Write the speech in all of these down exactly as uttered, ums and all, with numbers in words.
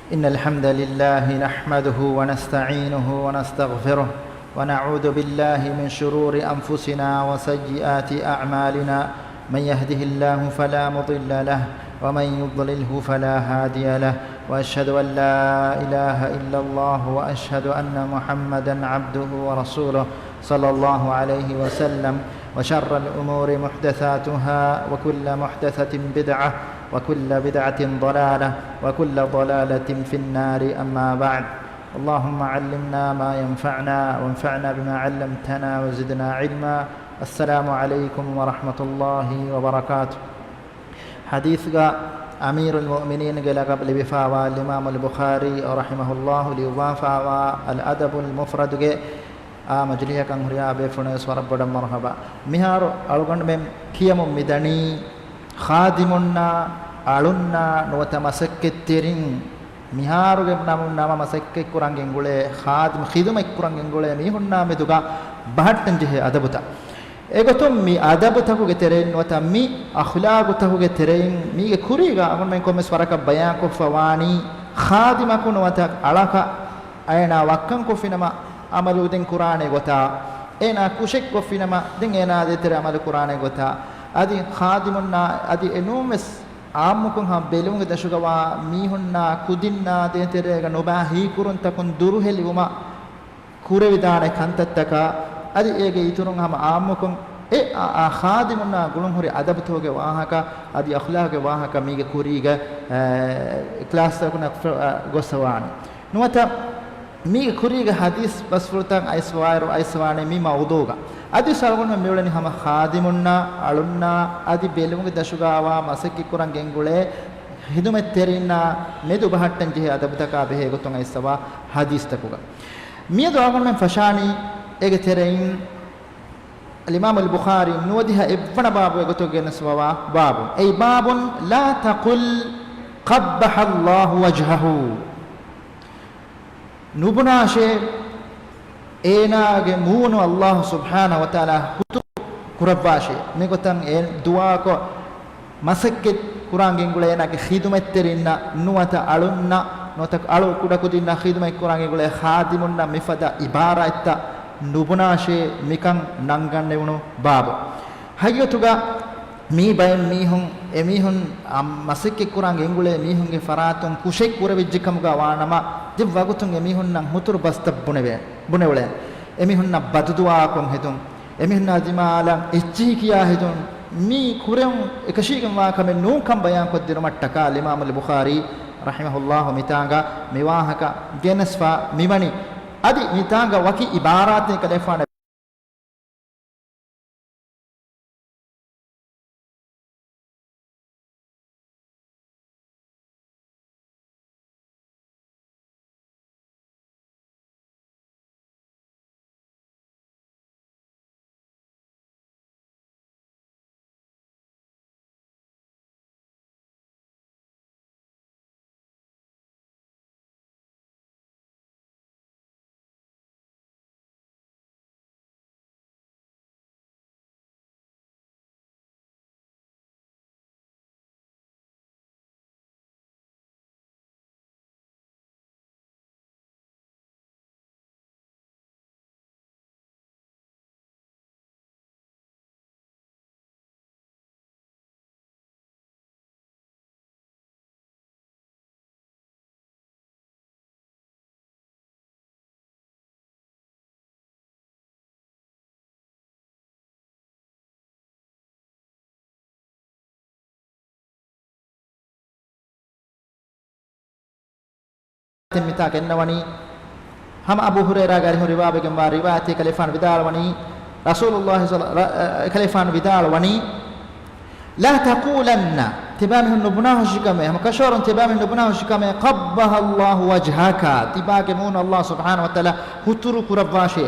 إن الحمد لله نحمده ونستعينه ونستغفره، ونعوذ بالله من شرور أنفسنا وسيئات أعمالنا. من يهده الله فلا مضل له، ومن يضلله فلا هادي له، وأشهد أن لا إله إلا الله، وأشهد أن محمدا عبده ورسوله، صلى الله عليه وسلم. وشر الأمور محدثاتها، وكل محدثة بدعة، وكل بدعة ضلالة، وكل ضلالة في النار. أما بعد، اللهم علمنا ما ينفعنا، وانفعنا بما علمتنا، وزدنا علما. السلام عليكم ورحمة الله وبركاته. ޙަދީޘްގަ އަމީރުލް މުއުމިނީންގެ ލަޤަބު ލިބިފާވާ އިމާމުލް ބުޚާރީ ރަޙިމަހުﷲ ލިޔުއްވާފާވާ އަލް އަދަބުލް މުފްރަދުގެ އާ މަޖިލީހަކަށް ހުރިހާ ބޭފުޅުންވެސް ވަރަށް ބޮޑަށް މަރުޙަބާ. މިހާރު އަޅުގަނޑުމެން ކިޔަމުން މިދަނީ، ޚާދިމުންނާ އަޅުންނާ ނުވަތަ މަސައްކަތްތެރިން މިހާރުގެ ނަމުން ނަމަ މަސައްކަތްކުރަން ގެންގުޅޭ، ޚާދިމް ޚިދުމަތްކުރަން ގެންގުޅޭ މީހުންނާ މެދުގަ ބަހައްޓަން ޖެހޭ އަދަބުތައް. އެގޮތުން މި އަދަބުތަކުގެ ތެރެއިން ނުވަތަ މި އަޚްލާގުތަކުގެ ތެރެއިން މީގެ ކުރީގަ އަޅުގަނޑުމެން ކޮންމެސް ވަރަކަށް ބަޔާންކޮށްފަ ވާނީ، ޚާދިމަކު ނުވަތަ އަޅަކަށް އޭނާ ވައްކަން ކޮށްފިނަމަ އަމަލު ދެން ކުރާނެ ގޮތާ، އޭނާ ކުށެއް ކޮށްފިނަމަ ދެން އޭނާ ދޭތެރޭ އަމަލު ކުރާނެ ގޮތާ، އަދި ޚާދިމުންނާ އަދި އެނޫންވެސް އާއްމުކޮށް ހަމަ ބެލުމުގެ ދަށުގަވާ މީހުންނާ ކުދިންނާ ދޭތެރޭގަ ނުބައި ހީކުރުންތަކުން ދުރުހެލިވުމަށް ކުރެވިދާނެ ކަންތައްތަކާ، އަދި އޭގެ އިތުރުން ހަމަ އާއްމުކޮށް އެ އާ، އާ ޚާދިމުންނާ ގުޅުންހުރި އަދަބުތަކުގެ ވާހަކަ އަދި އަޚްލާގުގެ ވާހަކަ މީގެ ކުރީގަ، އެ، ކްލާސްތަކުން އަ، ގޮއްސަވާނެ. ނުވަތަ މީގެ ކުރީގެ ޙަދީޘް ބަސްފުޅުތައް އައިސްފަވާއިރު އައިސްފަވާނެ މި މައުޟޫގަ. އަދިވެސް އަޅުގަނޑުމެން މިއުޅެނީ ހަމަ ޚާދިމުންނާ އަޅުންނާ އަދި ބެލުމުގެ ދަށުގައިވާ މަސައްކަތްކުރަން ގެންގުޅޭ ޚިދުމަތްތެރިންނާ މެދު ބަހައްޓަން ޖެހޭ އަދަބުތަކާ ބެހޭ ގޮތުން އައިސްފަވާ ޙަދީޘްތަކުގަ. މިއަދު އަޅުގަނޑުމެން ފަށާނީ އޭގެ ތެރެއިން އަލްއިމާމުލް ބުޚާރީ ނުވަދިހަ އެއްވަނަ ބާބު އެގޮތުގަ ގެނެސްފަވާ ބާބު. އެއީ، باب لا تقل قبح الله وجهه. ނުބުނާށޭ، އޭނާގެ މޫނު ﷲ ސުބްޙާނަހޫ ވަތަޢާލާ ހުތުރު ކުރައްވާށޭ. މިގޮތަށް އެ ދުޢާކޮށް، މަސައްކަތް ކުރާން ގެންގުޅޭ އޭނާގެ ޚިދުމަތްތެރިންނަށް ނުވަތަ އަޅުންނަށް ނުވަތަ އަޅު ކުޑަކުދިންނަށް ޚިދުމަތް ކުރާން ގެންގުޅޭ ޚާދިމުންނަށް މިފަދަ އިބާރާތްތައް ނުބުނާށޭ މިކަން ނަންގަންނެވުނު ބާބު. ހަގީގަތުގަ މީ ބައެއް މީހުން، އެމީހުން އަ، މަސައްކަތް ކުރާން ގެންގުޅޭ މީހުންގެ ފަރާތުން ކުށެއް ކުރެވިއްޖެ ކަމުގަ ވާނަމަ، ދެ ވަގުތުން އެމީހުންނަށް ހުތުރު ބަސްތައް ބުނެވޭ، ބުނެއުޅޭ. އެމީހުންނަށް ބަދުދުޢާކޮށް ހެދުން. އެމީހުންނާ ދިމާލަށް އެއްޗިހި ކިޔާ ހެދުން. މީ ކުރެވުން އެކަށީގެންވާ ކަމެއް ނޫންކަން ބަޔާންކޮށްދިނުމަށްޓަކާ އަލްއިމާމުލް ބުޚާރީ ރަޙިމަހުﷲ މިތާނގަ މިވާހަކަ ގެނެސްފަ މިވަނީ. އަދި މިތާނގަ ވަކި އިބާރާތެއް ކަލޭފާނަށް މިތާ ގެންނަވަނީ، ހަމަ އަބޫ ހުރައިރާގެ އަރިހުން ރިވާވެގެންވާ ރިވާޔަތެއް ކަލޭފާނު ވިދާޅުވަނީ، ރަސޫލުﷲ ޞައްލަ-، ރަ-، އަ، ކަލޭފާނު ވިދާޅުވަނީ، لا تقولن، ތިބާމީހުން ނުބުނާހުށިކަމެއް، ހަމަ ކަށަވަރުން ތިބާމީހުން ނުބުނާހުށިކަމެއް، قبح الله وجهك، ތިބާގެ މޫނު ﷲ ސުބްޙާނަހޫ ވަތަޢާލާ ހުތުރު ކުރައްވާށޭ.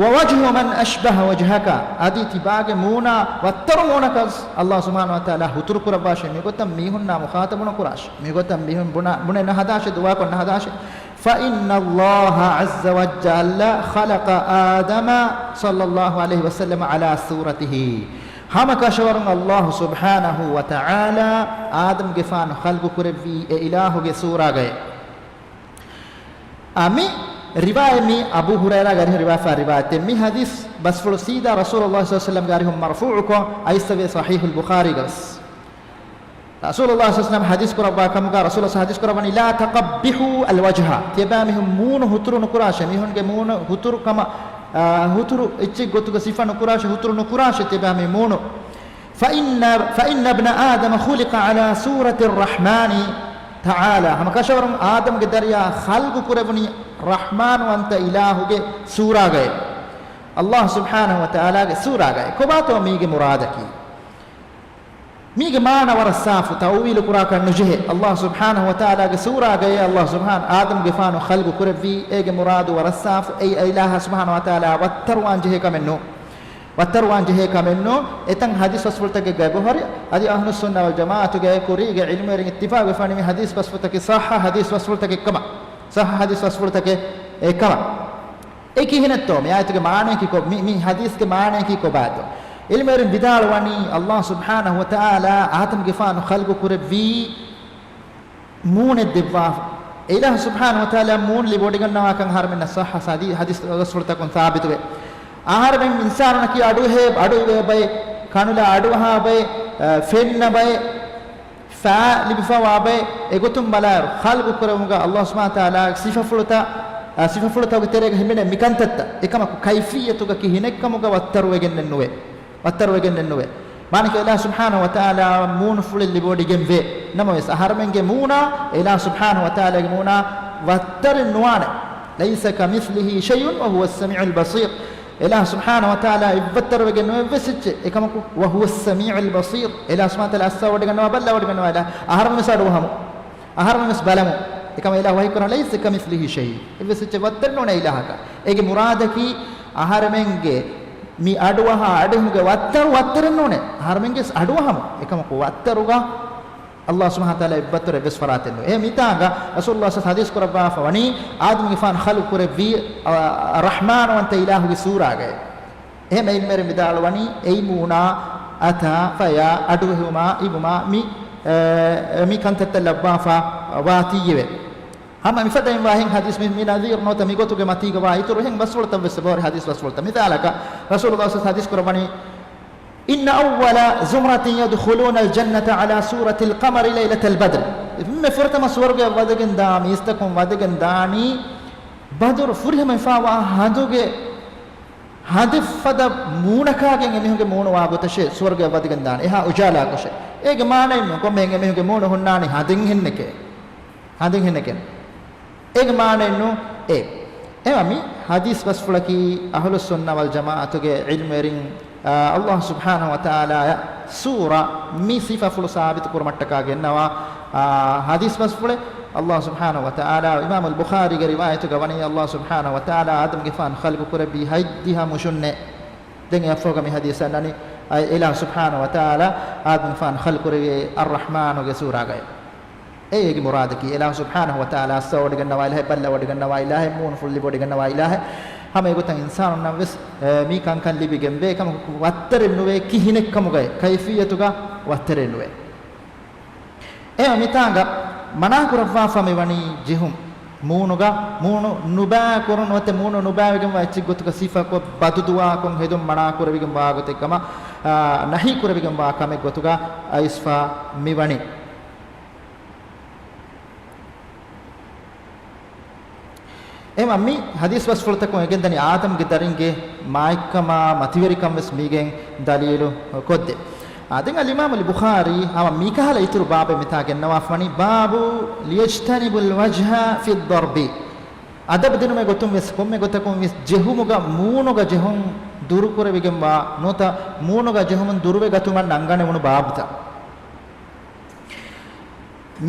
ووجه من أشبه وجهك، އަދި ތިބާގެ މޫނާ ވައްތަރު މޫނަކަސް ﷲ ސުބްޙާނަހޫ ވަތަޢާލާ ހުތުރު ކުރައްވާށޭ. މިގޮތަށް މީހުންނާ މުޚާޠަބު ނުކުރާށޭ. މިގޮތަށް މީހުން ބުނަ-، ބުނެ ނަހަދާށޭ، ދުޢާކޮށް ނަހަދާށޭ. فإن الله عز وجل خلق آدم صلى الله عليه وسلم على صورته. ހަމަ ކަށަވަރުން ﷲ ސުބްޙާނަހޫ ވަތަޢާލާ އާދަމްގެފާނު ޚަލްޤު ކުރެއްވީ އެ އިލާހުގެ ސޫރާގައޭ. އާ، މި ރިވާޔަތް މީ އަބޫ ހުރައިރާގެ އަރިހުން ރިވާފާ ރިވާޔަތެއް. މި ޙަދީޘް ބަސްފުޅު ސީދާ ރަސޫލުﷲ ޞައްލަﷲ ޢަލައިހި ވަސައްލަމްގެ އަރިހުން މަރުފޫޢުކޮށް އައިސްފަވޭ ޞަޙީޙުލް ބުޚާރީގަވެސް. ރަސޫލުﷲ ޞައްލަﷲ ޢަލައިހި ވަސައްލަމް ޙަދީޘް ކުރައްވާ ކަމުގަ ރަސޫލުﷲ ޙަދީޘް ކުރައްވަނީ، "لا تقبحوا الوجه." ތިޔަބައިމީހުން މޫނު ހުތުރު ނުކުރާށޭ. މީހުންގެ މޫނު ހުތުރު ކަމަށް، އާ، ހުތުރު އެއްޗެއް ގޮތުގަ ސިފަ ނުކުރާށޭ، ހުތުރު ނުކުރާށޭ ތިޔަބައިމީ މޫނު. فإن، فإن ابن آدم خلق على صورة الرحمن تعالى. ހަމަ ކަށަވަރުން އާދަމްގެ ދަރިޔާ ޚަލްޤު ކުރެވުނީ ރަޙްމާންވަންތަ އިލާހުގެ ސޫރާގައޭ. ﷲ ސުބްޙާނަހު ވަތަޢާލާގެ ސޫރާގައޭ. ކޮބާތޯ މީގެ މުރާދަކީ؟ މީގެ މާނަ ވަރަށް ސާފު، ތައުވީލު ކުރާކަށް ނުޖެހޭ. ﷲ ސުބްޙާނަހު ވަތަޢާލާގެ ސޫރާގައޭ ﷲ ސުބްޙާނަ، އާދަމްގެފާނު ޚަލްޤު ކުރެއްވީ. އޭގެ މުރާދު ވަރަށް ސާފު. އެއީ އިލާހަށް ސުބްޙާނަހު ވަތަޢާލާ ވައްތަރުވާން ޖެހޭ ކަމެއް ނޫ. ވައްތަރުވާން ޖެހޭ ކަމެއް ނޫ. އެތަން ޙަދީޘް ބަސްފުޅުތަކެއްގައި ބުޚާރީ އަދި އަހްލުއްސުންނަ ވަލްޖަމާޢަތުގެ ކުރީގެ ޢިލްމުވެރިން އިއްތިފާޤުވެފަވަނީ މި ޙަދީޘް ބަސްފުޅުތަކީ ޞައްޙަ ޙަދީޘް ބަސްފުޅުތަކެއް ކަމަށް. ޞައްޙަ ޙަދީޘް ބަސްފުޅުތަކެއް އެ ކަމަށް. އެ ކިހިނެއްތޯ؟ މި އާޔަތުގެ މާނަޔަކީ ކޮ-، މި، މި ޙަދީޘްގެ މާނަޔަކީ ކޮބާތޯ؟ ޢިލްމުވެރިން ވިދާޅުވަނީ، ﷲ ސުބްޙާނަހު ވަތަޢާލާ އާދަމްގެފާނު ޚަލްޤު ކުރެއްވީ މޫނެއް ދެއްވާފަ. އެ އިލާހު ސުބްޙާނަހު ވަތަޢާލާ މޫނު ލިބިވޮޑިގަންނަވާކަން އަހަރުމެންނަށް ޞައްޙަ ޙަދީ-، ޙަދީޘް ބަސްފުޅުތަކުން ސާބިތުވޭ. އަހަރުމެން އިންސާނުންނަކީ އަޑުއެހޭ، އަޑުއިވޭ ބައެއް، ކަނުލާ އަޑުއަހާ ބައެއް، އަ، ފެންނަ ބައެއް، ފާ ލިބިފަވާ ބައެއް. އެގޮތުން ބަލާއިރު، ޚަލްޤު ކުރެވުމުގަ ﷲ ސުބްޙާނަހު ވަތަޢާލާގެ ސިފަފުޅުތައް، އަ، ސިފަފުޅުތަކުގެ ތެރޭގަ ހިމެނޭ މިކަންތައްތައް. އެކަމަކު ކައިފިއްޔަތުގަ ކިހިނެއްކަމުގަ ވައްތަރުވެގެންނެއް ނުވޭ. ވައްތަރުވެގެންނެއް ނުވޭ. މާނައަކީ އިލާހު ސުބްޙާނަހު ވަތަޢާލާ މޫނުފުޅެއް ލިބިވޮޑިގެންވޭ. ނަމަވެސް، އަހަރުމެންގެ މޫނާ، އިލާހު ސުބްޙާނަހު ވަތަޢާލާގެ މޫނާ ވައްތަރެއް ނުވާނެ. ليس كمثله شيء وهو السميع البصير. އިލާހު ސުބްޙާނަހު ވަތަޢާލާ އެއްވައްތަރުވެގެން ނުވެ އެއްވެސް އެއްޗެއް. އެކަމަކު، وهو السميع البصير. އިލާހު ސުބްޙާނަހު ވަތަޢާލާ އައްސަވަޑިގަންނަވާ، ބައްލަވަޑިގަންނަވާ އިލާހު. އަހަރުމެން ވެސް އަޑުއަހަމު. އަހަރުމެން ވެސް ބަލަމު. އެކަމަކު އިލާހު ވަޙީ ކުރަން، ليس كمثله شيء. އެއްވެސް އެއްޗެއް ވައްތަރެއް ނޫނޭ އިލާހަކަށް. އޭގެ މުރާދަކީ، އަހަރެމެންގެ މި އަޑުއަހާ އަޑުއެހުމުގެ ވައްތަރު ވައްތަރެއް ނޫނޭ. އަހަރެމެންގެ ވެސް އަޑުއަހަމު. އެކަމަކު ވައްތަރުގަ ﷲ ސުބްޙާނަހު ވަތަޢާލާ އެއްވައްތަރު އެއްވެސް ފަރާތެއް ނުވޭ. އެ މިތާނގަ ރަސޫލުﷲ ޞައްލަﷲ ޢަލައިހި ވަސައްލަމް ޙަދީޘް ކުރައްވާފަ ވަނީ، އާދަމްގެފާނު ޚަލްޤު ކުރެއްވީ، އަ، ރަޙްމާންވަންތަ އިލާހުގެ ސޫރާގައި. އެހެން ޢިލްމުވެރިން ވިދާޅުވަނީ، އެއީ މޫނާ، އަތާ، ފަޔާ، އަޑުއެހުމާ، އިވުމާ، މި، އެ، މި ކަންތައްތައް ލައްވާފަ ވާތީއެވެ. ހަމަ މިފަދައިން ވާހެން ޙަދީޘް މި، މި ނަޒީރު ނުވަތަ މިގޮތުގެ މަތީގަ ވާ އިތުރު އެހެން ބަސްފުޅުތައް ވެސް އެބަހުރި ޙަދީޘް ބަސްފުޅުތައް. މިސާލަކަށް، ރަސޫލުﷲ ޞައްލަﷲ ޢަލައިހި ވަސައްލަމް ޙަދީޘް ކުރައްވަނީ، إن أول زمرة يدخلون الجنة على صورة القمر ليلة البدر. އެންމެ ފުރަތަމަ ސުވަރުގެއަށް ވަދެގެން ދާ މީސްތަކުން ވަދެގެން ދާނީ ބަދުރު ފުރިހަމަ ހިފާވާ ހަނދުގެ ހަނދެއް ފަދަ މޫނަކާގެން އެމީހުންގެ މޫނު ވާ ގޮތަށޭ ސުވަރުގެއަށް ވަދެގެން ދާނީ. އެހާ އުޖާލާކޮށޭ. އޭގެ މާނައެއް ނޫން. ކޮންމެހެން އެމީހުންގެ މޫނު ހުންނާނީ ހަނދެއްހެންނެކޭ. ހަނދެއްހެންނެކޭ. އޭގެ މާނައެއް ނޫން. އޭ. އެމަ މި ޙަދީޘް ބަސްފުޅަކީ އަހުލުއްސުންނަ ވަލްޖަމާޢަތުގެ ޢިލްމުވެރިން، އާ، ﷲ ސުބްޙާނަހު ވަތަޢާލާއަށް ސޫރަ މި ސިފަފުޅު ސާބިތު ކުރުމަށްޓަކާ ގެންނަވާ، އާ، ޙަދީޘް ބަސްފުޅެއް. ﷲ ސުބްޙާނަހު ވަތަޢާލާ، އިމާމުލް ބުޚާރީގެ ރިވާޔަތުގަ ވަނީ، ﷲ ސުބްޙާނަހު ވަތަޢާލާ އާދަމްގެފާނު ޚަލްޤު ކުރެއްވީ ހަތްދިހަ މުށުންނޭ. ދެން އެއަށްފަހުގަ މި ޙަދީޘް އަންނަނީ، އައި، އިލާހު ސުބްޙާނަހު ވަތަޢާލާ އާދަމްގެފާނު ޚަލްޤު ކުރެއްވީ އައްރަޙްމާނުގެ ސޫރާގައި. އެއީ އޭގެ މުރާދަކީ، އިލާހު ސުބްޙާނަހު ވަތަޢާލާ އައްސަވަޑިގަންނަވާ އިލާހެއް، ބައްލަވަޑިގަންނަވާ އިލާހެއް، މޫނުފުޅު ލިބިވޮޑިގަންނަވާ އިލާހެއް. ހަމަ އެގޮތަށް އިންސާނުންނަށް ވެސް، އެ، މި ކަންކަން ލިބިގެންވޭ. އެކަމަކު ވައްތަރެއް ނުވޭ، ކިހިނެއްކަމުގައި، ކައިފިއްޔަތުގަ ވައްތަރެއް ނުވޭ. އެ މިތާނގަ މަނާކުރައްވާފަ މިވަނީ ޖެހުން. މޫނުގަ، މޫނު ނުބައިކުރުން ނުވަތަ މޫނު ނުބައިވެގެންވާ އެއްޗެއް ގޮތުގަ ސިފަކޮށް ބަދުދުވާކޮށް ހެދުން މަނާކުރެވިގެންވާ ގޮތެއް ކަމަށް، އާ، ނަހީކުރެވިގެންވާ ކަމެއް ގޮތުގަ އައިސްފަ މިވަނީ. އެމަ މި ޙަދީޘް ބަސްފުޅުތަކުން އެނގެންދަނީ އާދަމްގެ ދަރިންގެ މާތްކަމާ މަތިވެރިކަން ވެސް މީގެން ދަލީލު ކޮށްދޭ. އާ، ދެން އަލްއިމާމުލް ބުޚާރީ ހަމަ މިކަހަލަ އިތުރު ބާބެއް މިތާ ގެންނަވާފަ ވަނީ، باب ليجتنب الوجه في الضرب. އަދަބު ދިނުމެއް ގޮތުން ވެސް ކޮންމެ ގޮތަކުން ވެސް ޖެހުމުގަ މޫނުގަ ޖެހުން ދުރުކުރެވިގެންވާ ނުވަތަ މޫނުގަ ޖެހުމުން ދުރުވެގަތުމަށް ނަންގަނެވުނު ބާބުތައް.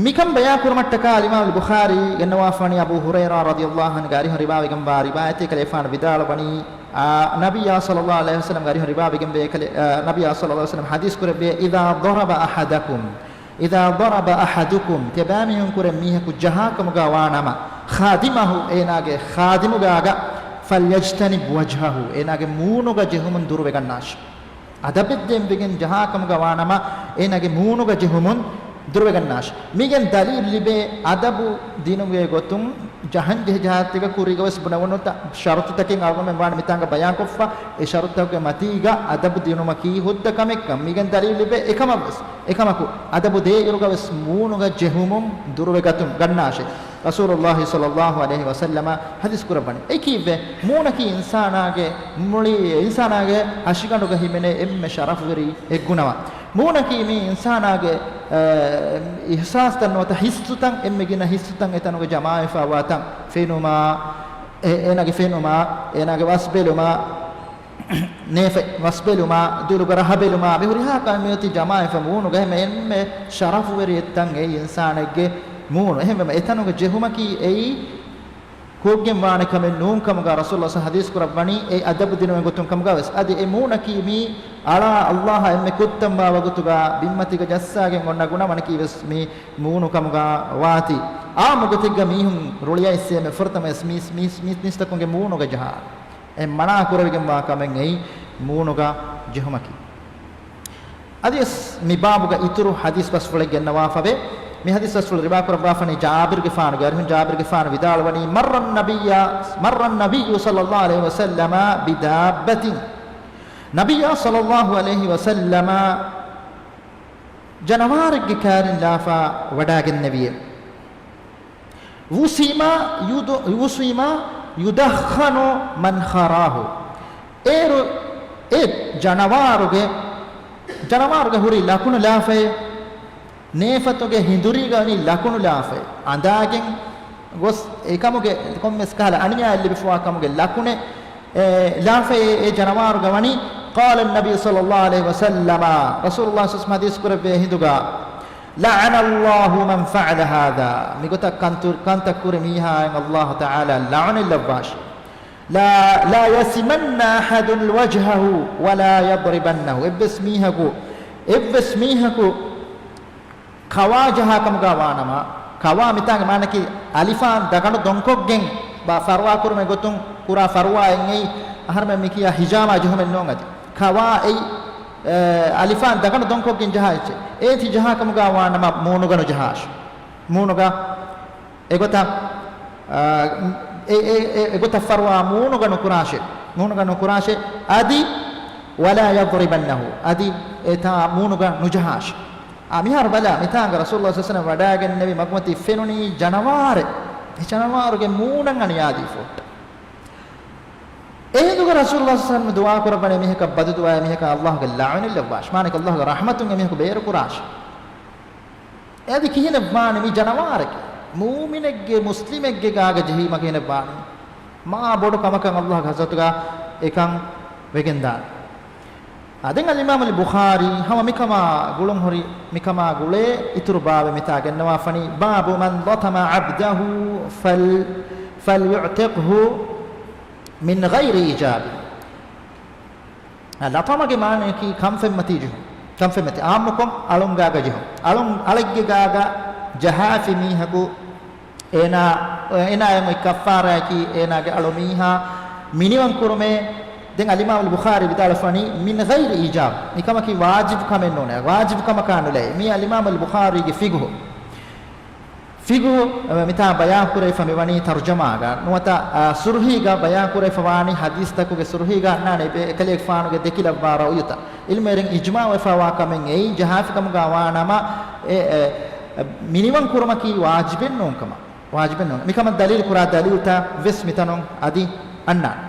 މިކަން ބަޔާން ކުރުމަށްޓަކާ އަލްއިމާމުލް ބުޚާރީ ގެންނަވާފަ ވަނީ އަބޫ ހުރައިރާ ރަޟިޔަﷲ ޢަންހުގެ އަރިހުން ރިވާވެގެންވާ ރިވާޔަތެއް ކަލޭފާނު ވިދާޅުވަނީ، އާ، ނަބިއްޔާ ޞައްލަﷲ ޢަލައިހި ވަސައްލަމްގެ އަރިހުން ރިވާވެގެންވޭ ކަލޭ، އާ، ނަބިއްޔާ ޞައްލަﷲ ޢަލައިހި ވަސައްލަމް ޙަދީޘް ކުރެއްވޭ، إذا ضرب أحدكم، إذا ضرب أحدكم، ތިޔަބައިމީހުން ކުރެ މީހަކު ޖަހާކަމުގަ ވާނަމަ، خادمه، އޭނާގެ ޚާދިމުގާގަ، فليجتنب وجهه، އޭނާގެ މޫނުގަ ޖެހުމުން ދުރުވެގަންނާށި. އަދަބެއްދޭން ވެގެން ޖަހާކަމުގަ ވާނަމަ، އޭނާގެ މޫނުގަ ޖެހުމުން ދުރުވެގަންނާށި. މީގެން ދަލީލު ލިބޭ އަދަބު ދިނުމުގެ ގޮތުން ޖަހަން ޖެހި ޖަހާތީގަ ކުރީގަވެސް ބުނެވުނު ތަ-، ޝަރުތުތަކެއް އަޅުގަނޑުމެން ވާނެ މިތާނގަ ބަޔާންކޮށްފަ، އެ ޝަރުތުތަކުގެ މަތީގަ އަދަބު ދިނުމަކީ ހުއްދަ ކަމެއްކަން. މީގެން ދަލީލު ލިބޭ އެކަމަށްވެސް. އެކަމަކު، އަދަބު ދޭއިރުގަވެސް މޫނުގަ ޖެހުމުން ދުރުވެގަތުން ގަންނާށޭ. ރަސޫލުﷲ ޞައްލަﷲ ޢަލައިހި ވަސައްލަމަ ޙަދީޘް ކުރައްވަނީ. އެކީއްވެ؟ މޫނަކީ އިންސާނާގެ މުޅި، އިންސާނާގެ ހަށިގަނޑުގަ ހިމެނޭ އެންމެ ޝަރަފުވެރި އެއްގުނަވަން. މޫނަކީ މީ އިންސާނާގެ، އެ، އިޙްސާސްތައް ނުވަތަ ހިއްސުތައް، އެންމެ ގިނަ ހިއްސުތައް އެތަނުގަ ޖަމާވެފަވާ ތަން. ފެނުމާ، އެ-، އޭނާގެ ފެނުމާ، އޭނާގެ ވަސްބެލުމާ، ނޭފަތް ވަސްބެލުމާ، ދުލުގަ ރަހަބެލުމާ، މިހުރިހާ ކަމެއް މިއޮތީ ޖަމާވެފަ މޫނުގަ. އެހެންވެ އެންމެ ޝަރަފުވެރި އެއްތަން އެއީ އިންސާނެއްގެ މޫނު. އެހެންވެ އެތަނުގަ ޖެހުމަކީ އެއީ ކުއްގެން ވާނެ ކަމެއް ނޫން ކަމުގަ ރަސޫލުﷲ ޙަދީޘް ކުރައްވަނީ، އެ އަދަބު ދިނުމެއް ގޮތުން ކަމުގަވެސް. އަދި އެ މޫނަކީ މީ އަޅާ ﷲ އާ އެންމެ ކުއްތަންވާ ވަގުތުގަ ބިންމަތީގަ ޖައްސާގެން އޮންނަ ގުނަވަނަކީވެސް މީ މޫނު ކަމުގަ ވާތީ. އާއްމު ގޮތެއްގަ މީހުން ރުޅިއައިސް އެންމެ ފުރަތަމަވެސް މީސް، މީސް، މީސް، މީސްތަކުންގެ މޫނުގަ ޖަހާ. އެ މަނާ ކުރެވިގެންވާ ކަމެއް އެއީ މޫނުގަ ޖެހުމަކީ. އަދިވެސް މި ބާބުގަ އިތުރު ޙަދީޘް ބަސްފުޅެއް ގެންނަވާފަވޭ. މި ޙަދީޘް ބަސްފުޅު ރިވާ ކުރައްވާފަނީ ޖާބިރުގެފާނުގެ އަރިހުން. ޖާބިރުގެފާނު ވިދާޅުވަނީ، مر النبي، مر النبي صلى الله عليه وسلم بدابة. ނަބިއްޔާ ޞައްލައްލާހު ޢަލައިހި ވަސައްލަމަ ޖަނަވާރެއްގެ ކާރިން ލާފަ ވަޑާގެންނެވިއޭ. وسم يد-، وسم يدخن منخراه. އޭރު އެ ޖަނަވާރުގެ، ޖަނަވާރުގެ ހުރި ލަކުނު ލާފައޭ، ނޭފަތުގެ ހިނދުރީގަ ވަނީ ލަކުނު ލާފައޭ. އަނދާގެން ގޮސް އެކަމުގެ ކޮންމެސް ކަހަލަ އަނިޔާއެއް ލިބިފަވާ ކަމުގެ ލަކުނެއް، އެ، ލާފައޭ އެ ޖަނަވާރުގަ ވަނީ. قال النبي صلى الله عليه وسلم، ރަސޫލުﷲ ޞައްލައްލާހު ޢަލައިހި ވަސައްލަމަ ޙަދީޘް ކުރެއްވި އެ ހިނދުގަ، لعن الله من فعل هذا، މިގޮތަށް ކަންތު-، ކަންތައް ކުރި މީހާއަށް ﷲ ތަޢާލާ ލަޢުނަތް ލައްވާށި. لا، لا يسمن أحد وجهه ولا يضربنه. އެއްވެސް މީހަކު، އެއްވެސް މީހަކު ކަވާ ޖަހާ ކަމުގަ ވާނަމަ، ކަވާ މިތާގެ މާނައަކީ އަލިފާން ދަގަނޑު ދޮންކޮށްގެން ބާ ފަރުވާ ކުރުމެއް ގޮތުން ކުރާ ފަރުވާއެއް އެއީ، އަހަރުމެން މި ކިޔާ ހިޖާމާ ޖެހުމެއް ނޫން އަދި. ކަވާ އެއީ، އެ، އަލިފާން ދަގަނޑު ދޮންކޮށްގެން ޖަހާ އެއްޗެއް. އޭތި ޖަހާ ކަމުގަ ވާނަމަ މޫނުގަ ނުޖަހާށި. މޫނުގަ އެގޮތަށް، އާ، އެ، އެ، އެ، އެގޮތަށް ފަރުވާ މޫނުގަ ނުކުރާށޭ. މޫނުގަ ނުކުރާށޭ. އަދި، ولا يضربنه، އަދި އެތާ މޫނުގަ ނުޖަހާށޭ. އާ، މިހާރު ބަލާ، މިތާނގަ ރަސޫލުﷲ ޞައްލައްލާހު ޢަލައިހި ވަސައްލަމަ ވަޑާގެންނެވި މަގުމަތީ ފެނުނީ ޖަނަވާރެއް. އެ ޖަނަވާރުގެ މޫނަށް އަނިޔާދީފަ. އެހިނދުގަ ރަސޫލުﷲ ޞައްލައްލާހު ޢަލައިހި ވަސައްލަމަ ދުޢާ ކުރައްވަނީ މީހަކަށް ބަދުދުޢާއެއް، މީހަކަށް ﷲގެ ލަޢުނަތް ލައްވާށި. މާނައަކީ ﷲގެ ރަޙްމަތުން އެ މީހަކު ބޭރު ކުރާށި. އެއަދި ކިހިނެއްވާނެ މި ޖަނަވާރެކޭ؟ މޫމިނެއްގެ، މުސްލިމެއްގެ ގާގަ ޖެހީމަ ކިހިނެއްވާނެ؟ މާ ބޮޑު ކަމަކަށް ﷲގެ ޙަޟްރަތުގަ އެކަން ވެގެންދާނެ. އާ، ދެން އަލްއިމާމުލް ބުޚާރީ ހަމަ މިކަމާ ގުޅުންހުރި، މިކަމާ ގުޅޭ އިތުރު ބާބެއް މިތާ ގެންނަވާފަނީ، باب من لطم عبده فل-، فليعتقه من غير إيجاب. އާ، ލަޠަމަގެ މާނައަކީ ކަންފެންމަތީ ޖެހުން. ކަންފެންމަތި އާއްމުކޮށް އަޅުން ގާގަ ޖެހުން. އަޅުން އަޅެއްގެ ގާގަ ޖަހާފި މީހަކު އޭނާ، އޭނާއަށް އޮތް ކައްފާރާއަކީ އޭނާގެ އަޅު މީހާ މިނިވަން ކުރުމޭ. ދެން އަލްއިމާމުލް ބުޚާރީ ވިދާޅުވެފަނީ، من غير إيجاب، މިކަމަކީ ވާޖިބު ކަމެއް ނޫނޭ، ވާޖިބު ކަމަކާ ނުލައި. މީ އަލްއިމާމުލް ބުޚާރީގެ ފިޤުހު. ފިޤުހު، އަ، މިތާ ބަޔާން ކުރެވިފަ މިވަނީ ތަރުޖަމާގަ ނުވަތަ، އަ، ސުރުހީގަ ބަޔާން ކުރެވިފަ ވާނީ ޙަދީޘްތަކުގެ ސުރުހީގަ އަންނާނެ އެކަލޭގެފާނުގެ ދެކިލައްވާ ރައުޔުތައް. ޢިލްމުވެރިން އިޖްމާޢުވެފަ ވާ ކަމެއް އެއީ ޖަހާފި ކަމުގަ ވާނަމަ އެ، އެ، އެ، މިނިވަން ކުރުމަކީ ވާޖިބެއް ނޫން ކަމަށް. ވާޖިބެއް ނޫން. މިކަމަށް ދަލީލު ކުރާ ދަލީލުތައް ވެސް މިތަނުން އަދި އަންނާނެ.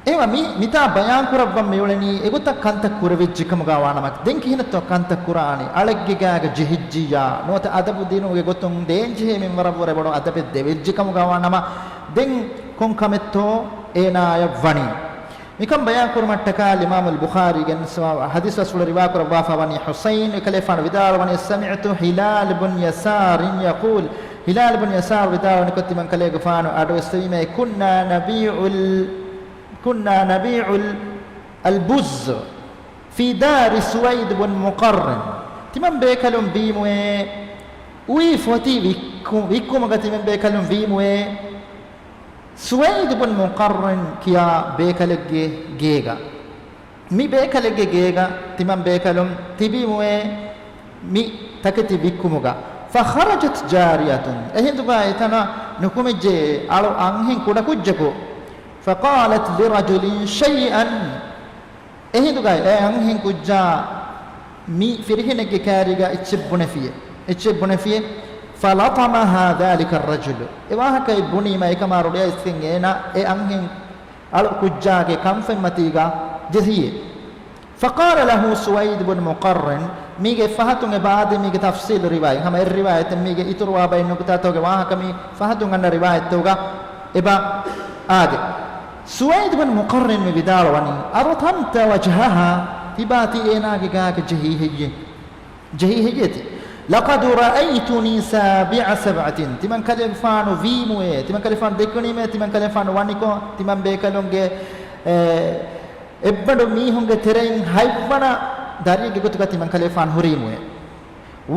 އެހެންވީމަ މި، މިތާ ބަޔާން ކުރައްވަން މިއުޅެނީ އެގޮތަށް ކަންތައް ކުރެވިއްޖެ ކަމުގަ ވާނަމަ، ދެން ކިހިނެއްތޯ ކަންތައް ކުރާނީ؟ އަޅެއްގެ ގާގަ ޖެހިއްޖިއްޔާ ނުވަތަ އަދަބު ދިނުމުގެ ގޮތުން ދޭންޖެހޭ މިންވަރަށްވުރެ ބޮޑު އަދަބެއް ދެވިއްޖެ ކަމުގަ ވާނަމަ، ދެން ކޮން ކަމެއްތޯ އޭނާއަށް ވަނީ؟ މިކަން ބަޔާން ކުރުމަށްޓަކާ އިމާމުލް ބުޚާރީ ގެންސްވާ ޙަދީޘް ބަސްފުޅު ރިވާ ކުރައްވާފަ ވަނީ ޙުސައިން ކަލޭގެފާނު ވިދާޅުވަނީ، سمعت هلال بن يسار يقول، ހިލާލް ބުން ޔަސާރު ވިދާޅުވަނިކޮށް ތިމަން ކަލޭގެފާނު އަޑުއެއްސެވީމޭ، كنا نبيع ال-، كنا نبيع ال-، البز في دار سويد بن مقرن. ތިމަން ބޭކަލުން ވީމުއޭ، އުއި ފޮތި ވިއްކު-، ވިއްކުމުގަ ތިމަން ބޭކަލުން ވީމުއޭ، ސުވައިދު ބުން މުޤައްރިން ކިޔާ ބޭކަލެއްގެ ގޭގަ. މި ބޭކަލެއްގެ ގޭގަ ތިމަން ބޭކަލުން ތިބީމުއޭ މި ތަކެތި ވިއްކުމުގަ. فخرجت جارية، އެހިނދުގަ އެތަނަށް ނުކުމެއްޖެ އަޅު އަންހެން ކުޑަކުއްޖަކު. فقالت لرجل شيئا، އެހިނދުގަ އެ އަންހެން ކުއްޖާ މި ފިރިހެނެއްގެ ކާރީގަ އެއްޗެއް ބުނެފިއެ، އެއްޗެއް ބުނެފިއެ. فلطمها ذلك الرجل، އެ ވާހަކައެއް ބުނީމަ އެކަމާ ރުޅިއައިސްގެން އޭނަ އެ އަންހެން އަޅު ކުއްޖާގެ ކަންފަތްމަތީގަ ޖެހިއެ. فقال له سويد بن مقرن، މީގެ ފަހަތުން އެބަ އާދޭ މީގެ ތަފްސީލު ރިވާޔަތް، ހަމަ އެއް ރިވާޔަތެއް މީގެ އިތުރުވާ ބައެއް ނުކުތާތަކުގެ ވާހަކަ މީ ފަހަތުން އަންނަ ރިވާޔަތްތަކުގަ އެބަ އާދޭ. ސުވައިދު ބިން މުޤައްރިން މި ވިދާޅުވަނީ، ألطمت وجهها، ތިބާ ތި އޭނާގެ ގާގަ ޖެހީ ހެއްޔޭ؟ ޖެހީ ހެއްޔޭތި؟ لقد رأيتني سابع سبعة، ތިމަން ކަލޭގެފާނު ވީމުއޭ، ތިމަން ކަލޭގެފާނު ދެކުނީމޭ، ތިމަން ކަލޭގެފާނު ވަނިކޮށް، ތިމަން ބޭކަލުންގެ، އެ، އެއްބަނޑު މީހުންގެ ތެރެއިން ހަތްވަނަ ދަރިއެއްގެ ގޮތުގަ ތިމަން ކަލޭގެފާނު ހުރީމުއޭ.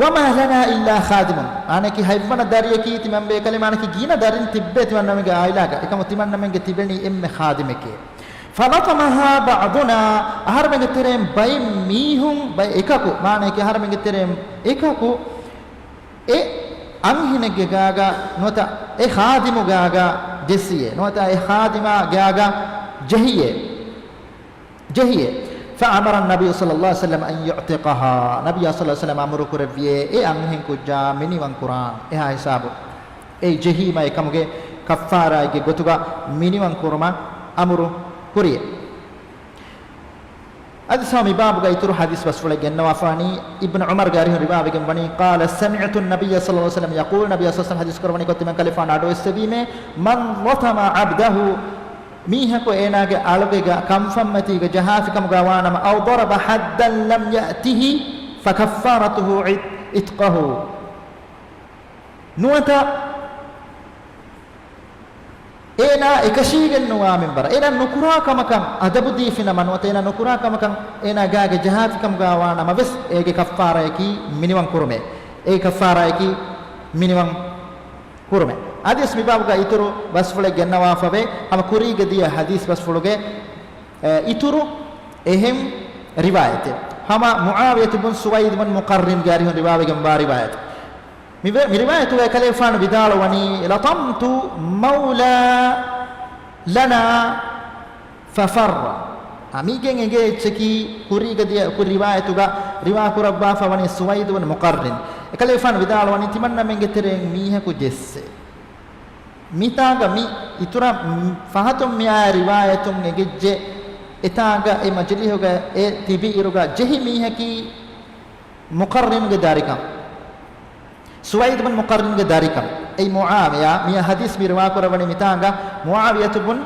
وما لنا إلا خادم، މާނައަކީ ހަތްވަނަ ދަރިއަކީ ތިމަން ބޭކަލެއް، މާނައަކީ ގިނަ ދަރިން ތިއްބޭ ތިމަންނަމެންގެ އާއިލާގަ، އެކަމު ތިމަންނަމެންގެ ތިބެނީ އެންމެ ޚާދިމެކޭ. فلطمها بعضنا، އަހަރުމެންގެ ތެރެއިން ބައެއް މީހުން، ބައެއް އެކަކު، މާނައަކީ އަހަރުމެންގެ ތެރެއިން އެކަކު އެ އަންހެނެއްގެ ގާގަ ނުވަތަ އެ ޚާދިމު ގާގަ ޖެއްސިއޭ، ނުވަތަ އެ ޚާދިމާ ގާގަ ޖެހިއޭ. ޖެހިއޭ. فأمر النبي صلى الله عليه وسلم أن يعتقها، ނަބިއްޔާ ޞައްލައްލާހު ޢަލައިހި ވަސައްލަމަ އަމުރު ކުރެއްވިއޭ، އެ އަންހެން ކުއްޖާ މިނިވަން ކުރާން. އެހާ ހިސާބު އެ ޖެހީމަ އެކަމުގެ ކައްފާރާއެއްގެ ގޮތުގަ މިނިވަން ކުރުމަށް އަމުރު ކުރިއޭ. އަދި ސާ މި ބާބުގަ އިތުރު ޙަދީޘް ބަސްފުޅެއް ގެންނަވާފާނީ، އިބްނު ޢުމަރުގެ އަރިހުން ރިވާވެގެން ވަނީ، قال سمعت النبي صلى الله عليه وسلم يقول، ނަބިއްޔާ ޞައްލައްލާހު ޢަލައިހި ވަސައްލަމަ ޙަދީޘް ކުރައްވަނީ ކޮށް ތިމަން ކަލޭގެފާނު އަޑުއެއްސެވީމޭ، من لطم عبده، މީހަކު އޭނާގެ އަޅުގެ ކަންފަތްމަތީގަ ޖަހާފިކަމުގަ ވާނަމަ، أو ضرب حدا لم يأته فكفارته عت-، عتقه، ނުވަތަ އޭނާ އެކަށީގެން ނުވާ މިންވަރަށް، އޭނާ ނުކުރާ ކަމަކަށް އަދަބު ދީފިނަމަ، ނުވަތަ އޭނާ ނުކުރާ ކަމަކަށް އޭނާ ގާގެ ޖަހާފިކަމުގަ ވާނަމަވެސް، އޭގެ ކައްފާރާއަކީ މިނިވަން ކުރުމޭ. އޭގެ ކައްފާރާއަކީ މިނިވަން ކުރުމޭ. އަދިވެސް މި ބާބުގަ އިތުރު ބަސްފުޅެއް ގެންނަވާފަވޭ، ހަމަ ކުރީގެ ދިޔަ ޙަދީޘް ބަސްފުޅުގެ، އެ، އިތުރު އެހެން ރިވާޔަތެއް. ހަމަ މުޢާވިޔަތު ބުން ސުވައިދު ބުން މުޤައްރިންގެ އަރިހުން ރިވާވެގެންވާ ރިވާޔަތެއް. މި ވެ-، މި ރިވާޔަތުގައި ކަލޭގެފާނު ވިދާޅުވަނީ، لطمت مولى لنا ففر. އަ، މީގެން އެނގޭ އެއްޗަކީ، ކުރީގަ ދިޔަ، ކުރި ރިވާޔަތުގަ ރިވާ ކުރައްވާފަ ވަނީ ސުވައިދު ބުން މުޤައްރިން. އެކަލޭގެފާނު ވިދާޅުވަނީ، ތިމަންނަމެންގެ ތެރެއިން މީހަކު ޖެއްސޭ. މިތާނގަ މި އިތުރަށް ފަހަތުން މިއާ ރިވާޔަތުން އެނގިއްޖެ، އެތާނގަ އެ މަޖިލީހުގަ އެ ތިބި އިރުގަ ޖެހި މީހަކީ މުޤައްރިނުގެ ދަރިކަން. ސުވައިދު ބުން މުޤައްރިންގެ ދަރިކަން. އެއީ މުޢާވިޔާ، މިއާ ޙަދީޘް މި ރިވާ ކުރައްވަނީ މިތާނގަ މުޢާވިޔަތު ބުން،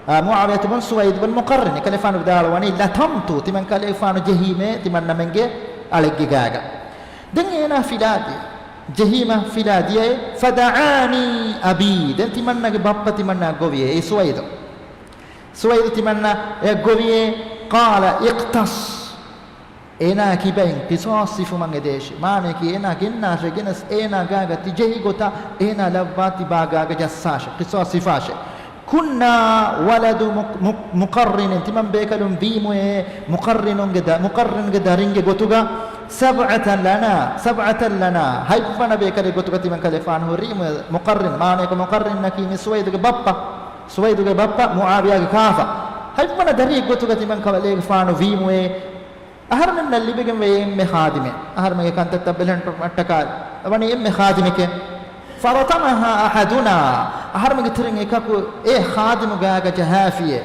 އާ، މުޢާވިޔަތު ބުން ސުވައިދު ބުން މުޤައްރިން. އެކަލޭގެފާނު ވިދާޅުވަނީ، لطمت، ތިމަން ކަލޭގެފާނު ޖެހީމޭ ތިމަންނަމެންގެ އަޅެއްގެ ގާގަ. ދެން އޭނާ ފިލާދިޔަ، ޖެހީމަ ފިލާދިޔައޭ، فدعاني أبي، ދެން ތިމަންނަގެ ބައްޕަ ތިމަންނާ ގޮވިއޭ، އެ ސުވައިދު. ސުވައިދު ތިމަންނާ އެ ގޮވިއޭ، قال اقتص، އޭނާ ކިބައިން ޤިޞާޞް ހިފުމަށް އެދޭށި. މާނައަކީ އޭނާ ގެންނާށޭ، ގެނެސް އޭނާ ގާގަ ތި ޖެހި ގޮތަށް އޭނާ ލައްވާ ތިބާ ގާގަ ޖައްސާށޭ، ޤިޞާޞް ހިފާށޭ. كنا ولد مق-، مق-، مقرن، ތިމަން ބޭކަލުން ވީމުއޭ މުޤައްރިނުންގެ ދަ-، މުޤައްރިންގެ ދަރިންގެ ގޮތުގަ، سبعة لنا، سبعة لنا، ހަތްވަނަ ބޭކަލެއް ގޮތުގަ ތިމަން ކަލޭގެފާނު ހުރީމުއޭ މުޤައްރިން. މާނައަކީ މުޤައްރިނަކީ މި ސުވައިދުގެ ބައްޕަ، ސުވައިދުގެ ބައްޕަ މުޢާވިޔާގެ ކާފަ. ހަތްވަނަ ދަރިއެއް ގޮތުގަ ތިމަން ކަލޭގެފާނު ވީމުއޭ، އަހަރުމެންނަށް ލިބިގެންވޭ އެންމެ ޚާދިމެއް. އަހަރުމެންގެ ކަންތައްތައް ބެލެހެންޓުމަށްޓަކާ ވަނީ އެންމެ ޚާދިމެކޭ. فلطمها أحدنا، އަހަރުމެންގެ ތެރެއިން އެކަކު އެ ޚާދިމު ގާގަ ޖަހާފިއޭ،